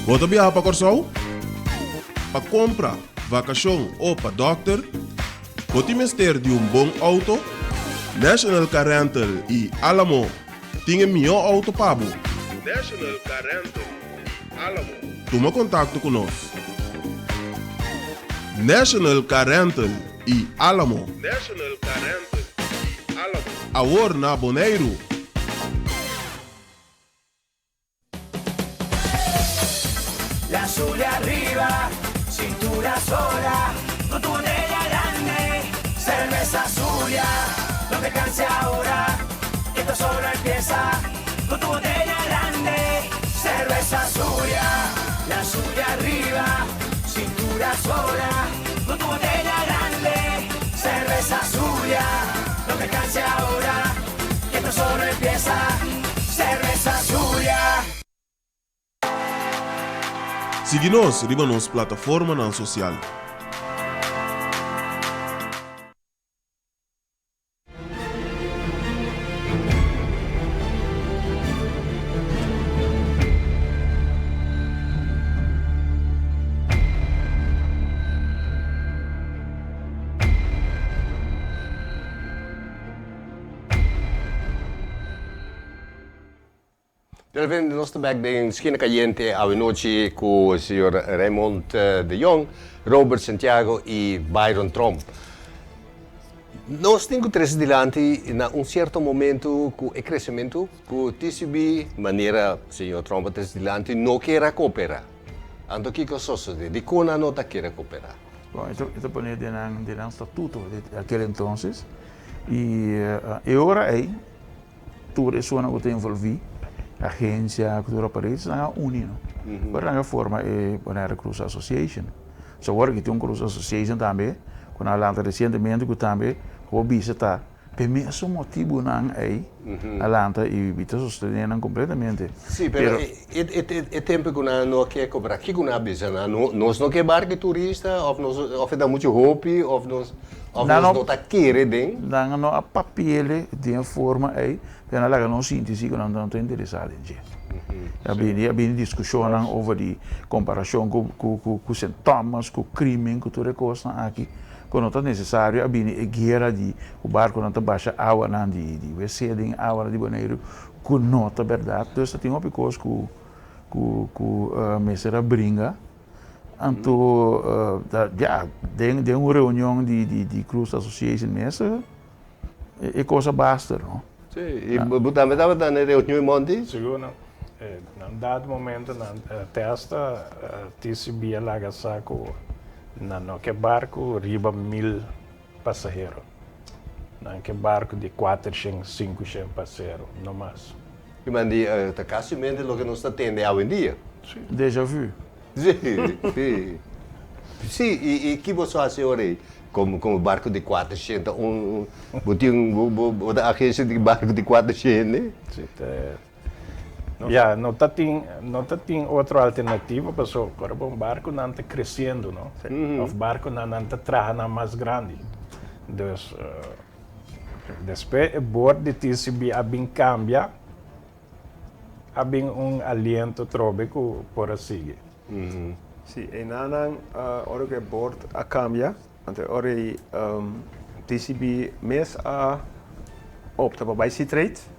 Bo ta biaha pa Kòrsou? Pa kompra, vakashon o pa dòkter? Bo tin mester di un bon outo? National Car Rental i Alamo tin e mihó outo pa bo. National Car Rental i Alamo. Tuma kontakto ku nos. National Car Rental i Alamo. National Car Rental i Alamo. Awor na Boneiru. La Zulia arriba, cintura sola, con tu botella grande, cerveza Zulia, no te canses ahora, que esto solo empieza, con tu botella grande, cerveza Zulia, la Zulia arriba, cintura sola, con tu botella grande, cerveza Zulia, no te canses ahora, que esto solo empieza, cerveza Zulia. Sigui nos riba nos plataformanan sosial. Delvin, nos ta bek den Skina Cayente awenochi cu señor Raymond de Jong, Robert Santiago y Byron Tromp. Nos tin cu trece dilanti na un cierto momento cu e crecemento cu TCB, manera señor Tromp a trece dilanti, no kier a coopera. Anto kico a sosode? Dicon nan no ta kier a coopera? Bon, e ta pone den nan den nan statuto di aquel entonces y e ora ey tur esunnan cu ta envolvi, agencia cu tur aparece, nan a uni no. Ora nan a forma e Bonaire Cruise Association. So awor aki tin un Cruise Association tambe cu nan a lanta recientemente cu tambe cu bo bisa ta. P'e mesun motibunan ei a lanta i mi ta sostené nan kompletamente. Sí, pero e tempu ku nan no ke kobra, kiko nan a bisa nan? Nos no ke barku turista òf nos òf e ta muchu hopi òf nos òf nos no ta kere den? Nan no a papi'el den e forma ei, pero nan a laga nos sinti si ku nan no ta interesá den dje. A bini a bini diskushonnan over di komparashon ku ku ku Sint Thomas, ku krimen, ku tur e kosnan aki. Ku no ta nesesario a bini e guera di ku barkunan ta basha awanan di di wc den awanan di Boneiru ku no ta bèrdat. Dus ta tin hopi kos ku ku ku mester a bringa. Anto ta ya den den un reunion di di di Cruise Association mes e kos a basta no. Si, i bo tambe tabata na e reunion Monty? Sigur no. Na un dado momento nan te hasta TCB a laga sa ku nan no ke barku riba mil pasahero. Nan ke barku di kuatershen, sinkushen pasahero, no mas. I man di ta kasimente loke nos ta tende awendia. Si. Deja vu. Si, si. Si, i ki boso hasi ora ei? Komo komo barku di kuatershen ta un bo tin bo bo bo ta agensia di barku di kuatershen ne? Si, ta Ya, no ta tin no ta tin otro alternativa paso ora bo un barkunan ta kresiendo no, òf barkunan nan ta traha nan mas grandi. Dus despues e board di TCB a bin kambia, a bin un aliento trobe ku por a sigui. Si, enanan ora ku e board a kambia, anto e ora ei TCB mes a opta pa bai Seatrade.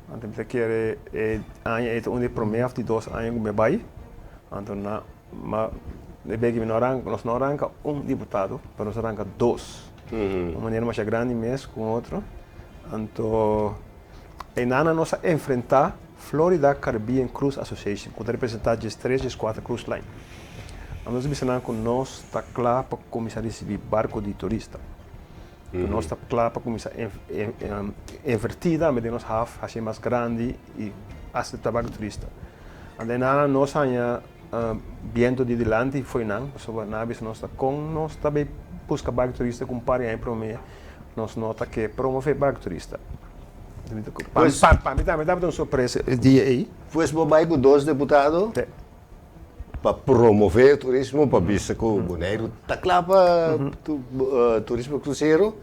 Anto mi ta kere e aña ei ta un di e promé òf di dos aña ku mi a bai. Anto na ma e beki mi no a ranka, nos no a ranka un diputado, pero nos a ranka dos. Un manera masha grandi mes ku un otro. Anto einan nos a enfrentá Florida Caribbean Cruise Association ku ta representá diestres, dieskuater cruise line. Nos a bisa nan ku nos ta kla pa kuminsá risibí barko di turista. Ku nos ta kla pa kuminsá invertí tambe den nos haf, hasié mas grandi i aseptá barko di turista. Anto einan nos haña biento di dilanti fo'i nan, pasobra nan a bisa nos ta kon nos ta bai buska barko di turista ku un par di aña promé nos no ta ke promové barko di turista. Pa mi tambe tabata un sorpresa e dia ei. Pues bo bai ku dos deputado pa promové turismo, pa bisa ku Boneiru ta kla pa turismo krusero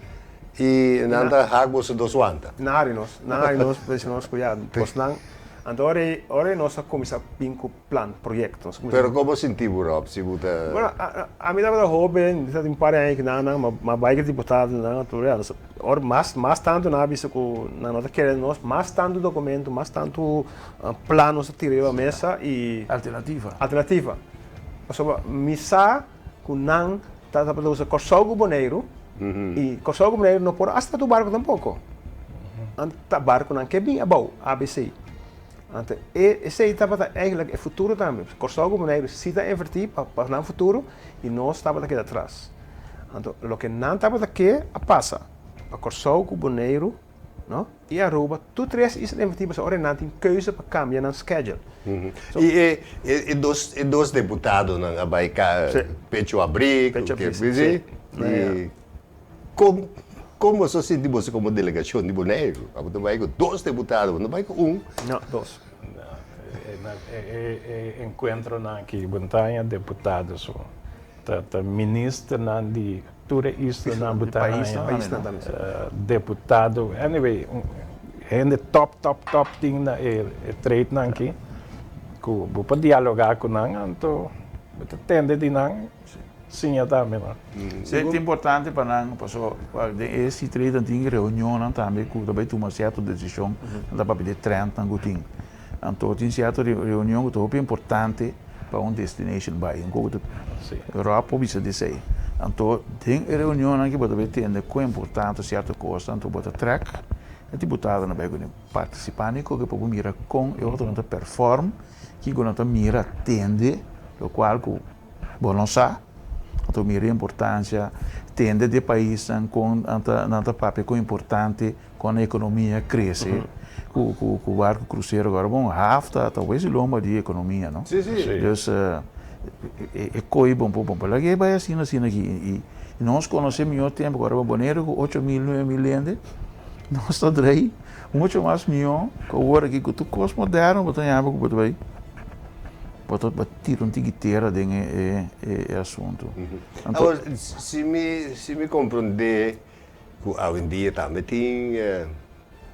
i nan ta hak boso dos wanta. Nan hari nos, nan hari nos, bisa nos ku ya bosnan. Anto ora ei, ora ei nos a kuminsá bin ku plan, proyekto. Nos a kuminsá. Pero komo sinti bo Rob, si bo ta. Bueno, ami tabata hoben, mi tabata un par di aña kinan nan, ma bai ku diputadonan, anto ya, ora mas mas tantu nan a bisa ku nan no ta kere nos, mas tantu dokumento, mas tantu plan nos a tira riba mesa i. Alternativa. Alternativa. Pasobra mi sa ku nan ta tabata usa Kòrsou ku Boneiru i Kòrsou ku Boneiru no por hasta tur barku tampoko. Nan ta barkunan ke bin abou, abc. Anto e esei tabata eigenlijk e futuro tambe. Kòrsou ku Boneiru si ta invertí pa pa nan futuro i nos tabata keda atras. Anto loke nan tabata ke a pasa pa Kòrsou ku Boneiru no i Aruba tur tres isla invertí pasobra ora nan tin keuze pa kambia nan schedule. So I e e dos e dos deputadonan a bai ka pecho abrí Pecho abrí si. I kon kon boso a sinti boso komo delegashon di Boneiru? Abo ta bai ku dos deputado, bo no bai ku un. No, dos. E e enkuentronan aki bo no ta haña deputado so. Ta ta ministernan di tur e islanan bo ta haña deputado anyway hende top top top tin na e tradenan aki ku bo por dialoga ku nan anto bo ta tende di nan siña tambe nan. Ta importante pa nan paso den e si trade nan tin reunionnan tambe ku ta bai tuma sierto desishon nan ta papia di e trendnan ku tin. Anto tin sierto reunion ku ta hopi importante pa un destination bai. Un koko ta Rob por bisa di esei. Anto den e reunionnan aki bo ta bai tende kon importante sierto kos ta. Anto bo ta trèk e diputadonan bai kuné partisipá ni koke pa bo mira kon e otronan ta perform, kiko nan ta mira, tende, lokual ku bo no sa. Anto mira e importansia, tende di e paisnan kon nan ta nan ta papia kon importante. Kon ekonomia krese ku ku ku barku krusero agora bon haf ta ta wes di lomba di ekonomia no. Si si. Dus e e koi bon por bon por lag'e bai asina asina aki i nos konosé mihó tempu ku ora Boneiru ku 8000 9000 hende. Nos ta drei mucho mas mihó ku awor aki ku tur kos moderno bo ta yama ku bo ta bai bo ta tira un tiki tera den e e asuntu. Anto. Awor si mi si mi komprondé ku awendia tambe tin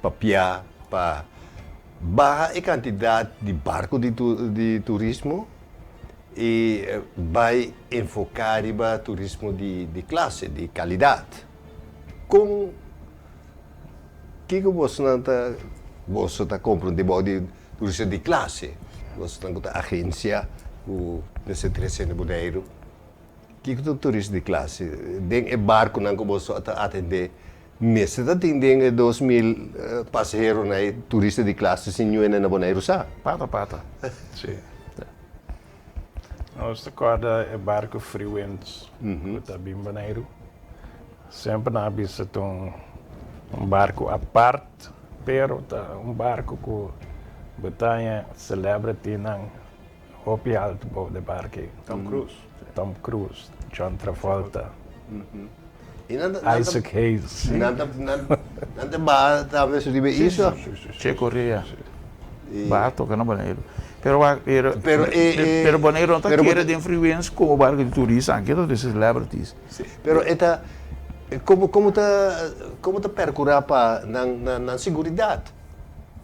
papia pa baha e kantidat di barko di di turismo i bai enfoká riba turismo di di klase di kalidat. Kon kiko bosonan ta boso ta komprondé bou di turismo di klase? Bosonan ku ta agensia ku mester trese na Boneiru, kiko ta turismo di klase? Den e barkunan ku boso ta atendé mester ta tin den e 2000 pasaheronan ei turista di klase sin ñuene na Boneiru sa? Pata pata. Sí. Nos ta kòrda e barku Freewinds ku ta bin Boneiru. Semper nan a bisa ta un barku apart, pero ta un barku ku bo ta haña celebritynan hopi altu bou de barku ei. Tom Cruise. Tom Cruise, John Travolta, Isaac Hayes. Nan ta baha tambe riba e isla? Che Correa. Baha toca na Boneiru. Pero wak, pero, pero, pero Boneiru no ta kere den Freewinds como barco di turista, anke ta trece celebrities. Si, pero e ta, como, como ta, como ta percura pa nan, nan, nan seguridad?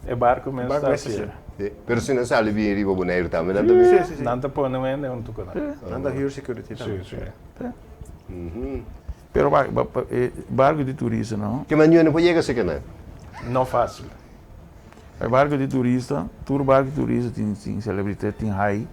E barco mes ta hacié. Si, pero si nan sali bin riba Boneiru tambe nan ta bin. Si, si, si. Nan ta pone un hende hunto cu nan. Nan ta huur security tambe. Si, si. Pero wak, e barco di turista no. Ke manera no por yega cerca nan? No facil. E barco di turista, tur barco di turista tin tin celebriteit, tin high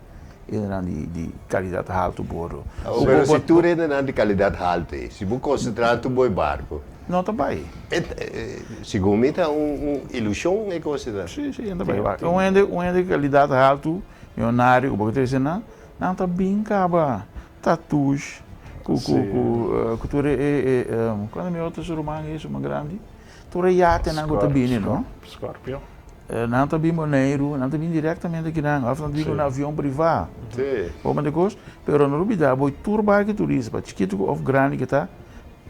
hendenan di di calidad halto bordo. Awor pero si tur hendenan di calidad halto ei, si bo concentra tur bo e barco. No ta bai. E segun mi ta un un ilusion e cos ei ta. Si, si, e ta bai. Un hende un hende di calidad halto, miyonario ku bo ke trese nan, nan ta bin caba tatoush ku ku ku tur e e cuando mi otro su ruman ei su mas grandi? Tur e yatenan ku ta bini, no? Scorpio. Nan ta bin Boneiru, nan ta bin direktamente akinan, òf nan ta bin ku un avion privá. Sí. Bo manda kos, pero no lubidá bo tur barku turista, pa chikitu ku òf grandi ku ta,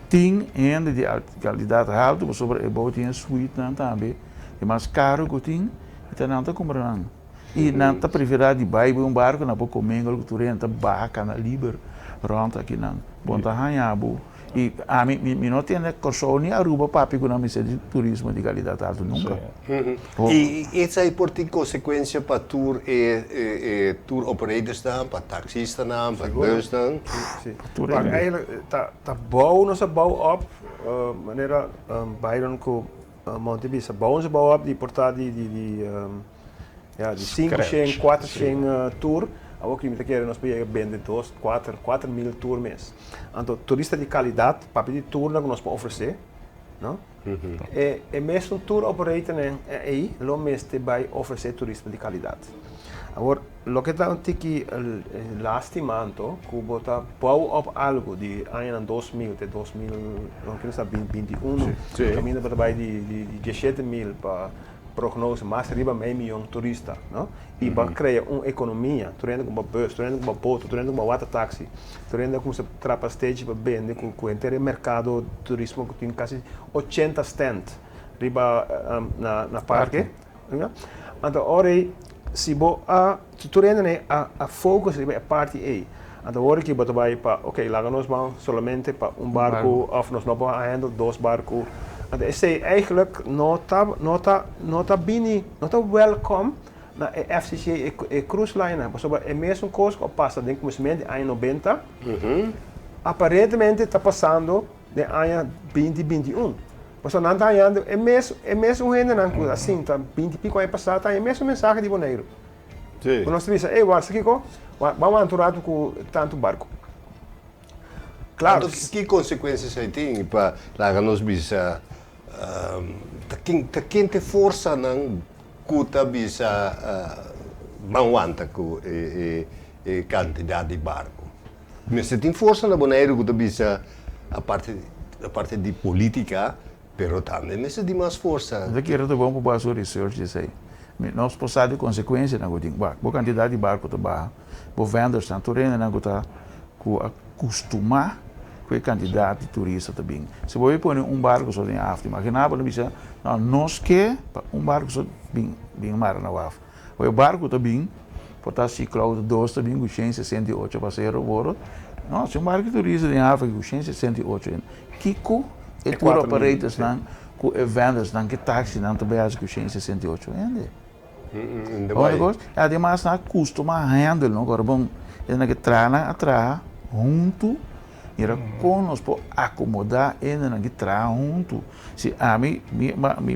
tin hende di kalidat haltu pasobra e bou tin e suitenan tambe, e mas karu ku tin, i ta nan ta kumpra nan. I nan ta preferá di bai bo un barku nan por komengel ku tur hende ta baha kana liber rònt akinan. Bo no ta haña bo. I ami, mi, mi no tende Kòrsou ni Aruba papia ku nan mester di turismo di kalidat altu nunka. I esei por tin konsekuensia pa tur e, e, e tour operatorsnan, pa taksistanan, pa busnan? Si. Tur Maar hende. eigenlijk ta, ta bou nos a bou op, manera Byron ku Monty bisa, bou nos a bou op di por ta di, di, di, Ya, di sinku shen, kuater shen tur, awor ki mi ta kere nos por yega bende dos, kuater, 4000 tur mes. Anto turista di kalidat, papia di turnan ku nos por ofresé, no? E e mesun tour operatornan ei lo mester bai ofresé turismo di kalidat. Awor, loke ta un tiki lastima anto ku bo ta bou op algu di añanan 2000 te 2000, no kier sa 2021, kaminda bo ta bai di di 17.000 pa Prognose mas riba mei miyon turista, no? I pa krea un ekonomia, tur hende ku ba bus, tur hende ku ba boto, tur hende ku ba wata taksi, tur hende a kuminsá trapa stechi pa bende ku ku henter e merkado turismo ku tin kasi 80 stand riba na na parke. Anto ora ei si bo a si tur hende nei a a focus riba e parti ei, anto ora ki bo ta bai pa ok laga nos ban solamente pa un barku of nos no por handle dos barku, anto esei eigenlijk no ta no ta no ta bini no ta welcome na e FCCA e e cruise line nan pasobra e mesun kos ku a pasa den kuminsamentu di aña nobenta aparentemente ta pasando den aña 2021. Pasobra nan ta hañando e mes e mesun hendenan ku a sinta binti piko aña pasá ta haña e mesun mensahe di Boneiru. Sí. Ku nos ta bisa, ey, wak sa kiko? Wak, ban wanta un ratu ku tantu barku. Klaro. Anto ki konsekuensia esei tin pa laga nos bisa ta ken ta ken ta e forsanan ku ta bisa ban wanta ku e e e kantidat di barku? Mester tin forsa na Boneiru ku ta bisa aparte aparte di politica pero tambe mester tin mas forsa. Mi ta kere ta bon pa bo hasi un research di esei. Mi nos por sa di konsekuensianan ku tin. Wak, bo kantidat di barku ta baha, bo vendersnan, tur hendenan ku ta ku a kustumá ku e kantidat di turista ta bin. Si bo pone un barku so den haf, imaginá bo ta bisa, no, nos ke pa un barku so bin bin mara na waf. Bo e barku ta bin, por ta Sea Cloud dos ta bin ku shen 68 pasahero boro. No, si un barku di turista den haf aki ku shen 68 hende, kiko e tour operatorsnan ku e vendersnan, ku e taxinan ta bai hasi ku shen 68 hende? Ademas nan a kustuma handle no kor bon esnan ke traha nan a traha huntu mira kon nos por akomoda hendenan ke traha huntu si ami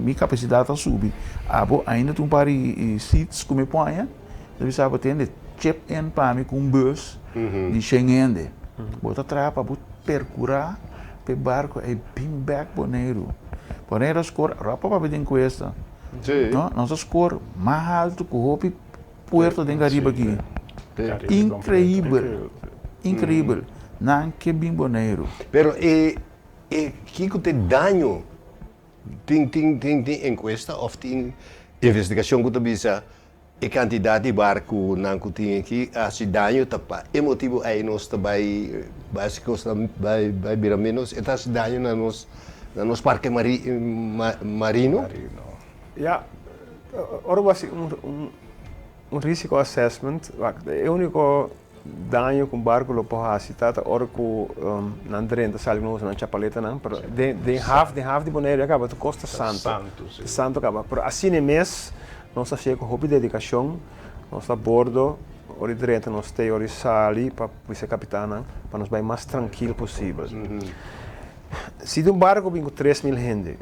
mi kapasidat a subi abo ainda tin un par di seats ku mi por haña mi ta bisa bo tende chip in pa mi ku un bus di shen hende bo ta traha pa bo perkura pa e barko ei bin bek Boneiru Boneiru a skor ropa papia den kuesta. No, nos a score mas haltu ku hopi puerto den Caribe aki. Increibel, increibel. Nan ke bin Boneiru. Pero e e kiko ta e daño? Tin tin tin tin encuesta of tin investigacion ku ta bisa e kantidat di barkunan ku tin aki a hasi daño ta pa e motibu ei nos ta bai bai hasi kos ta bai bai bira menos e ta hasi daño na nos na nos parke mari marino? Ya, ora bo hasi un un un risico assessment wak e uniko daño ku un barku lo por hasi ta ta ora ku nan drenta sali ku nan usa nan chapaletanan pero den den haf den haf di Boneiru ya kaba ta kosta santo santo kaba pero asina mes Nos ta hasié ku hopi dedikashon, nos ta bordo ora di drenta, nos stay ora di sali pa bisa e kapitannan pa nos bai mas trankil posibel. Si di un barko bin ku 3000 hende,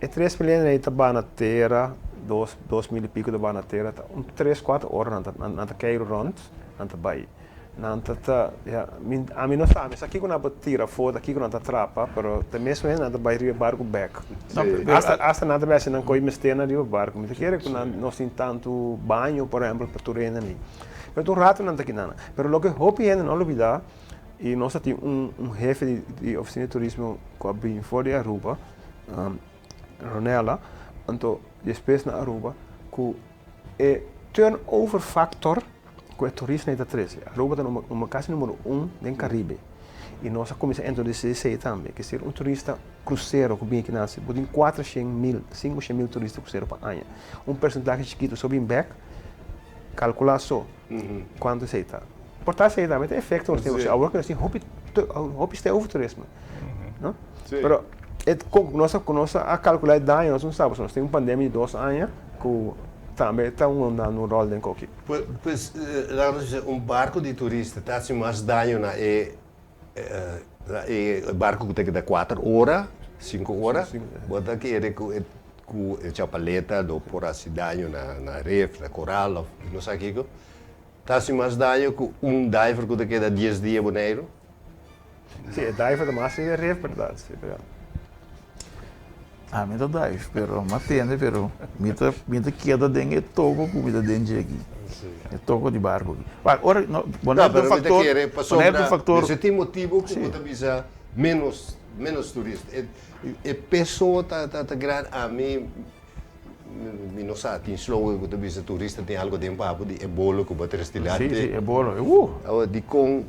e 3000 hende ei ta ba na tera, dos 2000 i piko ta ba na tera, ta un tres kuater ora nan ta nan ta keiru rònt, nan ta bai. Nan ta ta, ya, mi, ami no sa, mi sa kiko nan por tira afó, ta kiko nan ta trapa, pero ta mesmo hende nan ta bai riba e barku bèk. Asta, asta nan ta bai hasi nan koi mester riba barku. Mi ta kere ku nan nos tin tantu baño, por ehèmpel, pa tur hende ni. Pero ta un ratu nan ta kina nan. Pero loke hopi hende no lubidá, i nos ta tin un, un hefe di, di ofisina di turismo ku a bini for di Aruba, Ronella, anto despues na Aruba, ku e turnover factor ku e turismo ei ta trese. Aruba ta number kasi numero un den Karibe i nos a kuminsá introdusí esei tambe. Ke ser un turista krusero ku bin aki nan bo tin 400.000, 500.000 turista krusero pa aña. Un persentahe chikitu so bin bèk, kalkulá so kuantu esei ta. Por ta esei tambe ta efekto nos tin. Awor ku nos tin hopi hopi stay over turismo, no? Pero e nos a nos a kalkulá e daño nos no sa pasobra nos tin un pandemia di dos aña ku tambe ta un dando un ròl den koki. Pues, laga nos bisa, un barku di turista ta hasi mas daño na e na e barku ku ta keda kuater ora, sinku ora, bo ta kere ku e ku e chapaleta lo por hasi daño na na ref, na koral òf no sa kiko, ta hasi mas daño ku un diver ku ta keda dies dia Boneiru? Si, e diver ta mas e ref berdad, si, pero. Ami ta dive, pero mi a tende, pero mi ta mi ta keda den e toko ku mi ta den dje aki. E toko di barku aki. Wak, ora, no, bo No, no pero mi ta faktor, kere bo no pasobra faktor. mester tin motibu ku bo ta bisa ménos ménos turista. E e peso ta ta ta grandi, ami mi no sa, tin slogan ku ta bisa turista tin algu den papu di e bolo ku bo a tres dilanti. Si, si, e bolo, uh! Awor dikon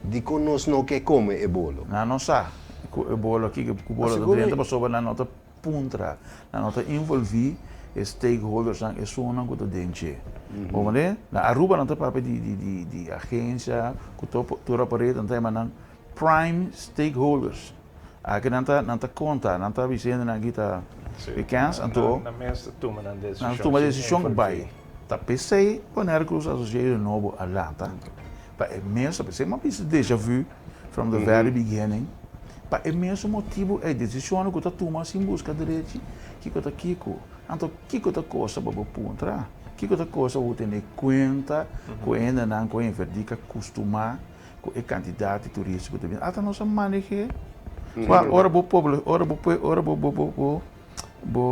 Dikon nos no ke kome e bolo? Nan no sa ku e bolo aki ku bolo ta drenta pasobra nan no ta puntra, nan no ta involví e stakeholdersnan, esunnan ku ta den dje. Bo mane? Na Aruba nan ta papia di di di di agensia ku tur operator nan ta yama nan prime stakeholders. Aki nan ta nan ta konta, nan ta bisa hendenan aki ta e kèns anto Nan mes ta tuma nan desishon. Nan ta tuma desishon ku bai. Ta p'esei Bonaire Cruise Association nobo a lanta. Pa e mesun, p'esei mi a bisa deja vu from the very beginning, pa e mesun motibu ei desishonnan ku ta tuma sin buska derechi, kiko ta kiko? Anto kiko ta kosa pa bo puntra? Kiko ta kosa pa bo tene kuenta ku e hendenan ku a inverdí, ku a kustumá ku e kantidat di turista ku ta bini? Ata nos a maneh'é. Ora bo pobla, ora bo ora bo bo bo bo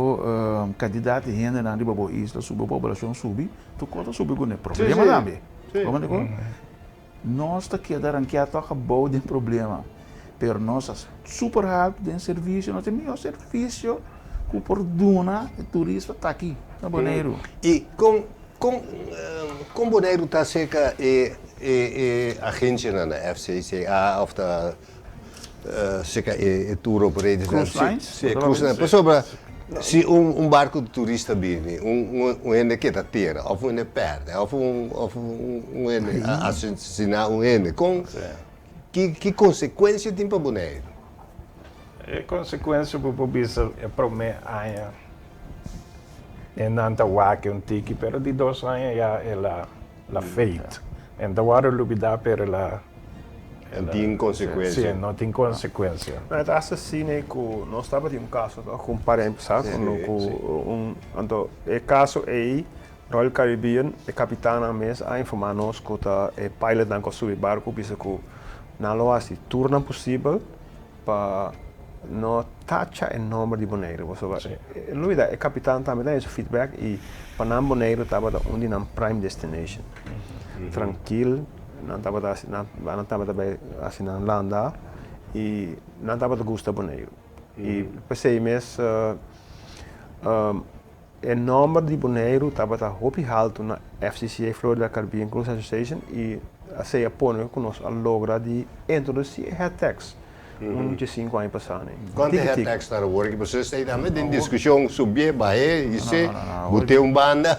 kantidat di hendenan riba bo isla subi, bo poblashon subi, tur kos ta subi kuné. Problema tambe. Bo manda ku? Nos ta keda rankiá tòg abou den problema, pero nos ta super haltu den servisio, nos tin mihó servisio ku por duna e turista ta aki na Boneiru. I kon kon kon Boneiru ta aserka e e e agensianan, FCCA òf ta. Seka e tour operators. Cruise lines? Si, e cruise lines. Pasobra si un barco di turista bini, un hende keda tera of un hende perde of un hende a asesina un hende, con ki consecuencia tin pa Boneiru? E consecuencia bo por bisa e prome aña e nan ta wak un tiki, pero di dos aña ya el a La fate. En ta wòrdu lubidá pero la. No tin konsekuensia. Sí, no tin konsekuensia. No, e ta asesine ku nos tabatin un kaso tòg ku un par di aña pasá ku un anto e kaso ei Royal Caribbean e kapitannan mes a informá nos ku ta e pilotnan ku a subi barku bisa ku nan lo hasi tur nan posibel pa no tacha e nomber di Boneiru pasobra lubida e kapitan tambe ta haya su feedback i pa nan Boneiru tabata un di nan prime destination trankil nan tabata hasi nan nan tabata bai hasi nan landa i nan tabata gusta Boneiru i p'esei mes e nomber di Boneiru tabata hopi haltu na FCCA, Florida Caribbean Cruise Association, i esei a pone ku nos a logra di introdusí e head tax un diesinku aña pasá. Kuantu head tax ta awor aki? Pasobra esei tambe den diskushon, subié, bah'é, his'é, bot'é un banda.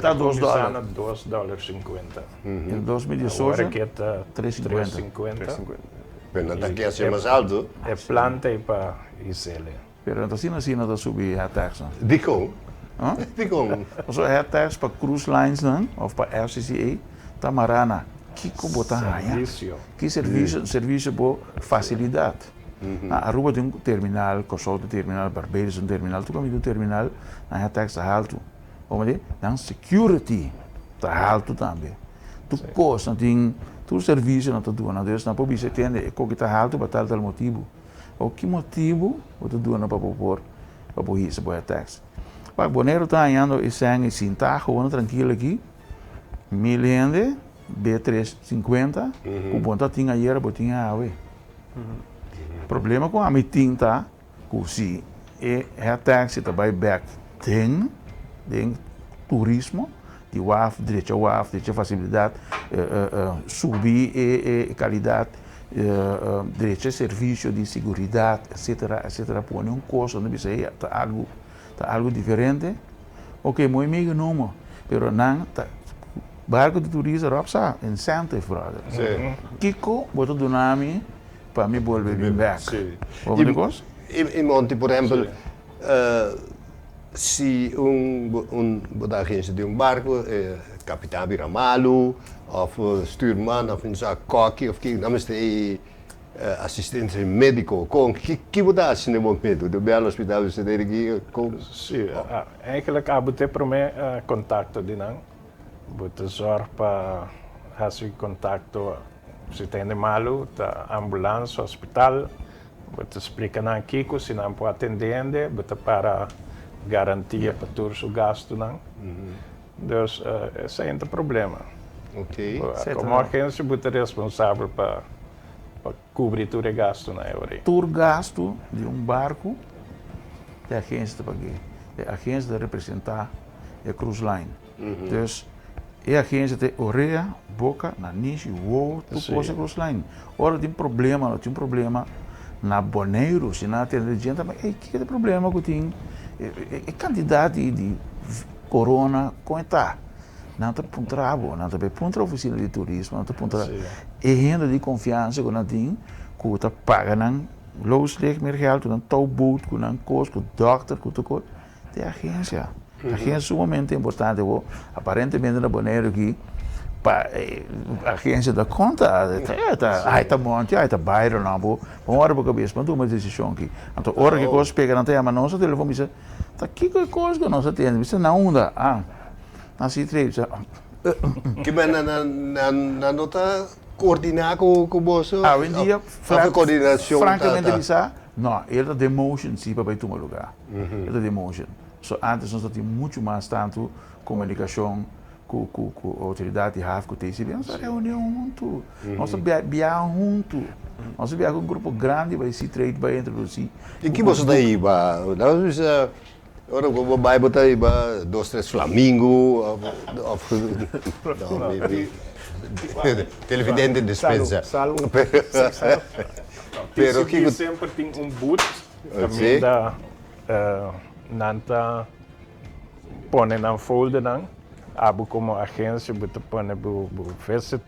Ta dos dòler. Na dos dòler sinkuenta. Den 2018, Awor aki ta tres sinkuenta. Tres sinkuenta. Pero nan ta ke hasié mas altu. E plan ta ei pa his'é. Pero no ta asina asina ta subi head tax nan. Dikon? Huh? Dikon? Pasobra head tax pa cruise lines nan of pa FCCA ta mará na kiko bo ta haña. Servisio. Ki servisio, servisio bo fasilidat. Na Aruba tin un terminal, Kòrsou tin terminal, Barbados tin terminal, tur kaminda tin terminal, nan head tax ta haltu. Bo mende? Nan security ta haltu tambe. Tur kos nan tin, tur servisio nan ta duna. Dus nan por bisa tende e koki ta haltu pa tal tal motibu. O ki motibu bo ta duna pa bo por pa bo hisa bo tax? Wak, Boneiru ta hañando e sèn i sintá gewoon trankil aki, mil hende, be tres sinkuenta, ku bo ta tin ayera bo tin awe. Problema ku ami tin ta ku si e head taxi ta bai bèk den den turismo, di waf drecha waf, drecha fasilidat, subi e kalidat Drecha servicio di seguridad etcetera etcetera pone un cos donde bisa hey ta algo ta algo diferente ok mooi meegenomen pero nan ta barco di turista ròp sa incentive brother kiko bo ta duna mi pa mi bolbe bin bek bo mira cos. I Monty por ehempel Si un un bo ta agencia di un barco e capitan a bira malu of stuurman of sa koki of ki nan mester e asistencia medico con ki ki bo ta haci na e momento bo bel hospital bo mester ki con. Si, eigenlijk abo ta e prome contacto di nan bo ta zorg pa haci contacto si ta hende malu ta ambulance hospital. Bo ta splika nan kiko si nan por atendé hende, bo ta para garantia pa tur su gastunan. Dus esei no ta problema. Komo agensia bo ta responsabel pa kubri tur e gastunan e ora ei. Tur gastu di un barku e agensia ta pag'é. E agensia ta representá e cruise line. Dus e agensia ta e orea, boka, nanishi, wowo, tur kos e cruise line. Ora tin problema, no tin problema na Boneiru, si nan a tende di djente, ey kiko ta e problema ku tin e kantidat di korona kon e ta? Nan ta puntra bo, nan ta bai puntra ofisina di turismo, nan ta puntra e hende di konfiansa ku nan tin ku ta paga nan looslicht meer geld ku nan touwboot, ku nan kos, ku dòkter, ku tur kos. Te agencia. Agencia sumamente importante bo aparentemente na Boneiru aki pa agencia ta konta ai ta Monty ai ta Byron nan bo bo ora bo kabes pa tuma desishon aki anto ora ki kos pega nan ta yama nos na telefon bisa ta kiko e kos ku nos a tende bisa na unda ah na C-trade bisa Kiba nan no ta koordiná ku boso? Awendia frankamente bisa No, e ta den motion si pa bai tuma lugar. E ta den motion. So antes nos ta tin mucho mas tantu comunicacion cu cu cu autoridad di haf cu TCB. Nos ta reuni hunto. Nos ta biaha hunto. Nos ta biaha cu un grupo grandi bai Sea Trade bai introduci. Y ki boso ta hiba? Nos bisa. Ora ku bo bai bo ta hiba dos tres flamingo of of no mi mi televidente dispensa. Salu salu. Pero kiko. TCB semper tin un booth kaminda nan ta pone nan foldernan. Abo komo agensia bo ta pone bo bo visit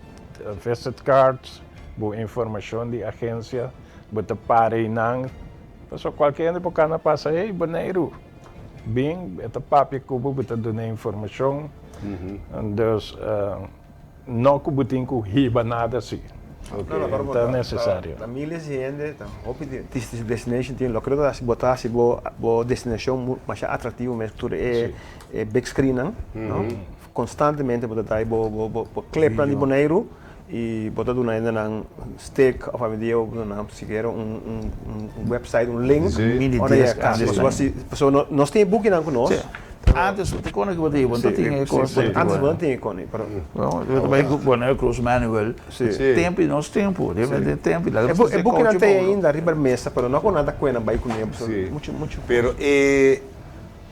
visit cards, bo informashon di agensia, bo ta para einan. Pasobra kualke hende por kana pasa, hey Boneiru, bin, e ta papia ku bo, bo ta duna informashon. Dus no ku bo tin ku hiba nada si. No ta nesesario. Ta miles di hende, ta hopi di destination tin. Loke ta hasi bo ta hasi bo bo destinashon masha atraktivo mes ku tur e big screennan, no? Konstantemente bo ta dai bo bo klepnan di Boneiru. Y bo ta duna hendenan stick of awendia bo duna nan sikiera un un website, un link ora yega cas. Pasobra si pasobra nos tin e bukinan cu nos. Antes bo ta kone cu bo ta hiba, bo no ta tin e cos. Antes bo no tin e cone, pero. Bo ta bay cu Bonaire Cruise Manual. Tempo y nos tempo, den tempo. E bukinan ta ainda riba e mesa, pero no cu nan ta cue nan bay cune pasobra mucho mucho. Pero e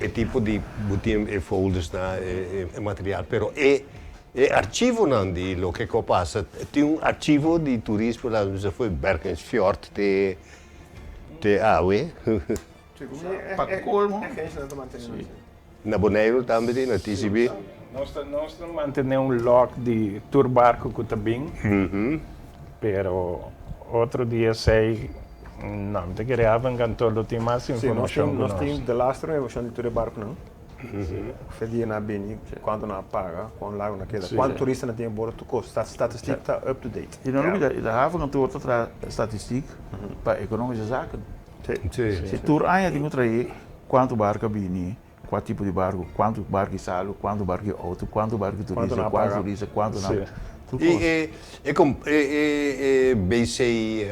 e tipo di bo tin e folders nan e material, pero e E archivonan di loke ku a pasa, tin un archivo di turismo laat mi bisa fo'i Bergensfjord te te awe. Pa colmo. Na Boneiru tambe tin, na TCB. Nos ta nos ta mantene un log di tur barco cu ta bin, pero otro di esey no, mi ta kere havenkantoor lo tin mas informacion cu nos. Nos tin delaster informacion di tur e barconan. Fe dia nan a bini, kuantu nan a paga, kuan largu nan a keda, kuantu turista nan tin a bordo, tur kos. Statistiek ta up to date. I no lubida, e havenkantoor ta traha statistiek pa ekonomische zaken. Si tur aña tin ku trae kuantu barku a bini, kua tipo di barku, kuantu barku di salu, kuantu barku di outo, kuantu barku di turista, kuantu turista, kuantu nan, tur kos. I e BC,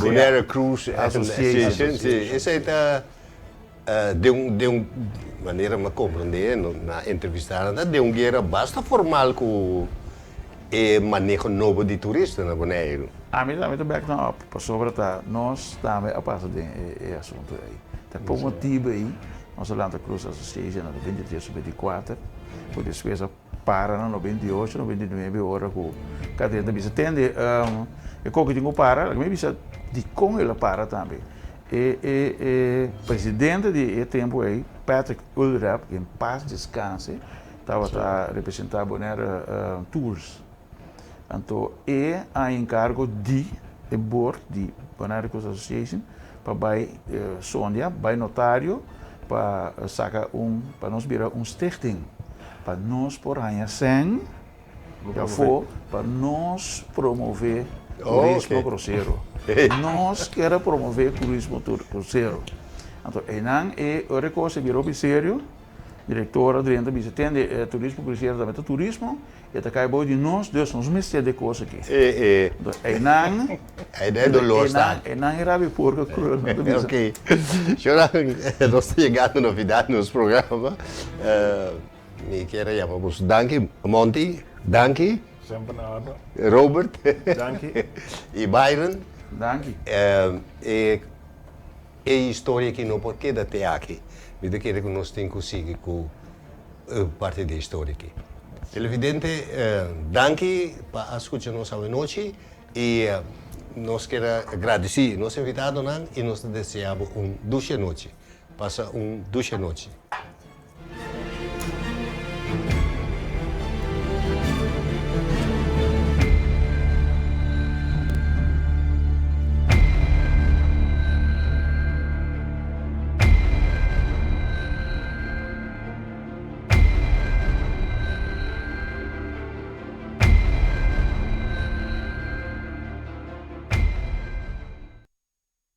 Bonaire Cruise Association, esei ta Den un den un manera mi a comprende na entrevista nan ta den un guera basta formal cu e maneho nobo di turista na Boneiru. Ami tambe ta back nan up pasobra ta nos tambe a pasa den e asunto ei. Ta por motibo ei nos a lanta Cruise Association na 23 o 24 cu despues a para na 98, 99 ora cu Catherine ta bisa tende e koki tin cu para laga mi bisa dicon el a para tambe. E e e presidente di e tempu ei, Patrick Ulrep, que en paz descanse, tabata representá Bonaire Tours. Anto e a enkargo di e board di Bonaire Cruise Association pa bai sondia, bai notario pa saka un, pa nos bira un stichting, pa nos por haña sèn Afó pa nos promové turismo krusero. Nos kier a promové turismo krusero. Anto einan e ora e kos a bira hopi serio, direktor a drenta bisa tende turismo krusero tambe ta turismo, e ta kai bou di nos, dus nos mester di e kos aki. Anto einan einan e rabia porko kruel nan ta bisa. Oké. Shornan, nos ta yegando na final di nos programa. Mi kier a yama boso danki Monty, danki. Semper na orde. Robert. Danki. I Byron. Danki. E e historia aki no por keda te aki. Mi ta kere ku nos tin ku sigui ku parti di e historia aki. Televidente, danki pa a skucha nos awenochi i nos kier a gradisí nos invitadonan i nos ta desea bo un dushi anochi. Pasa un dushi anochi.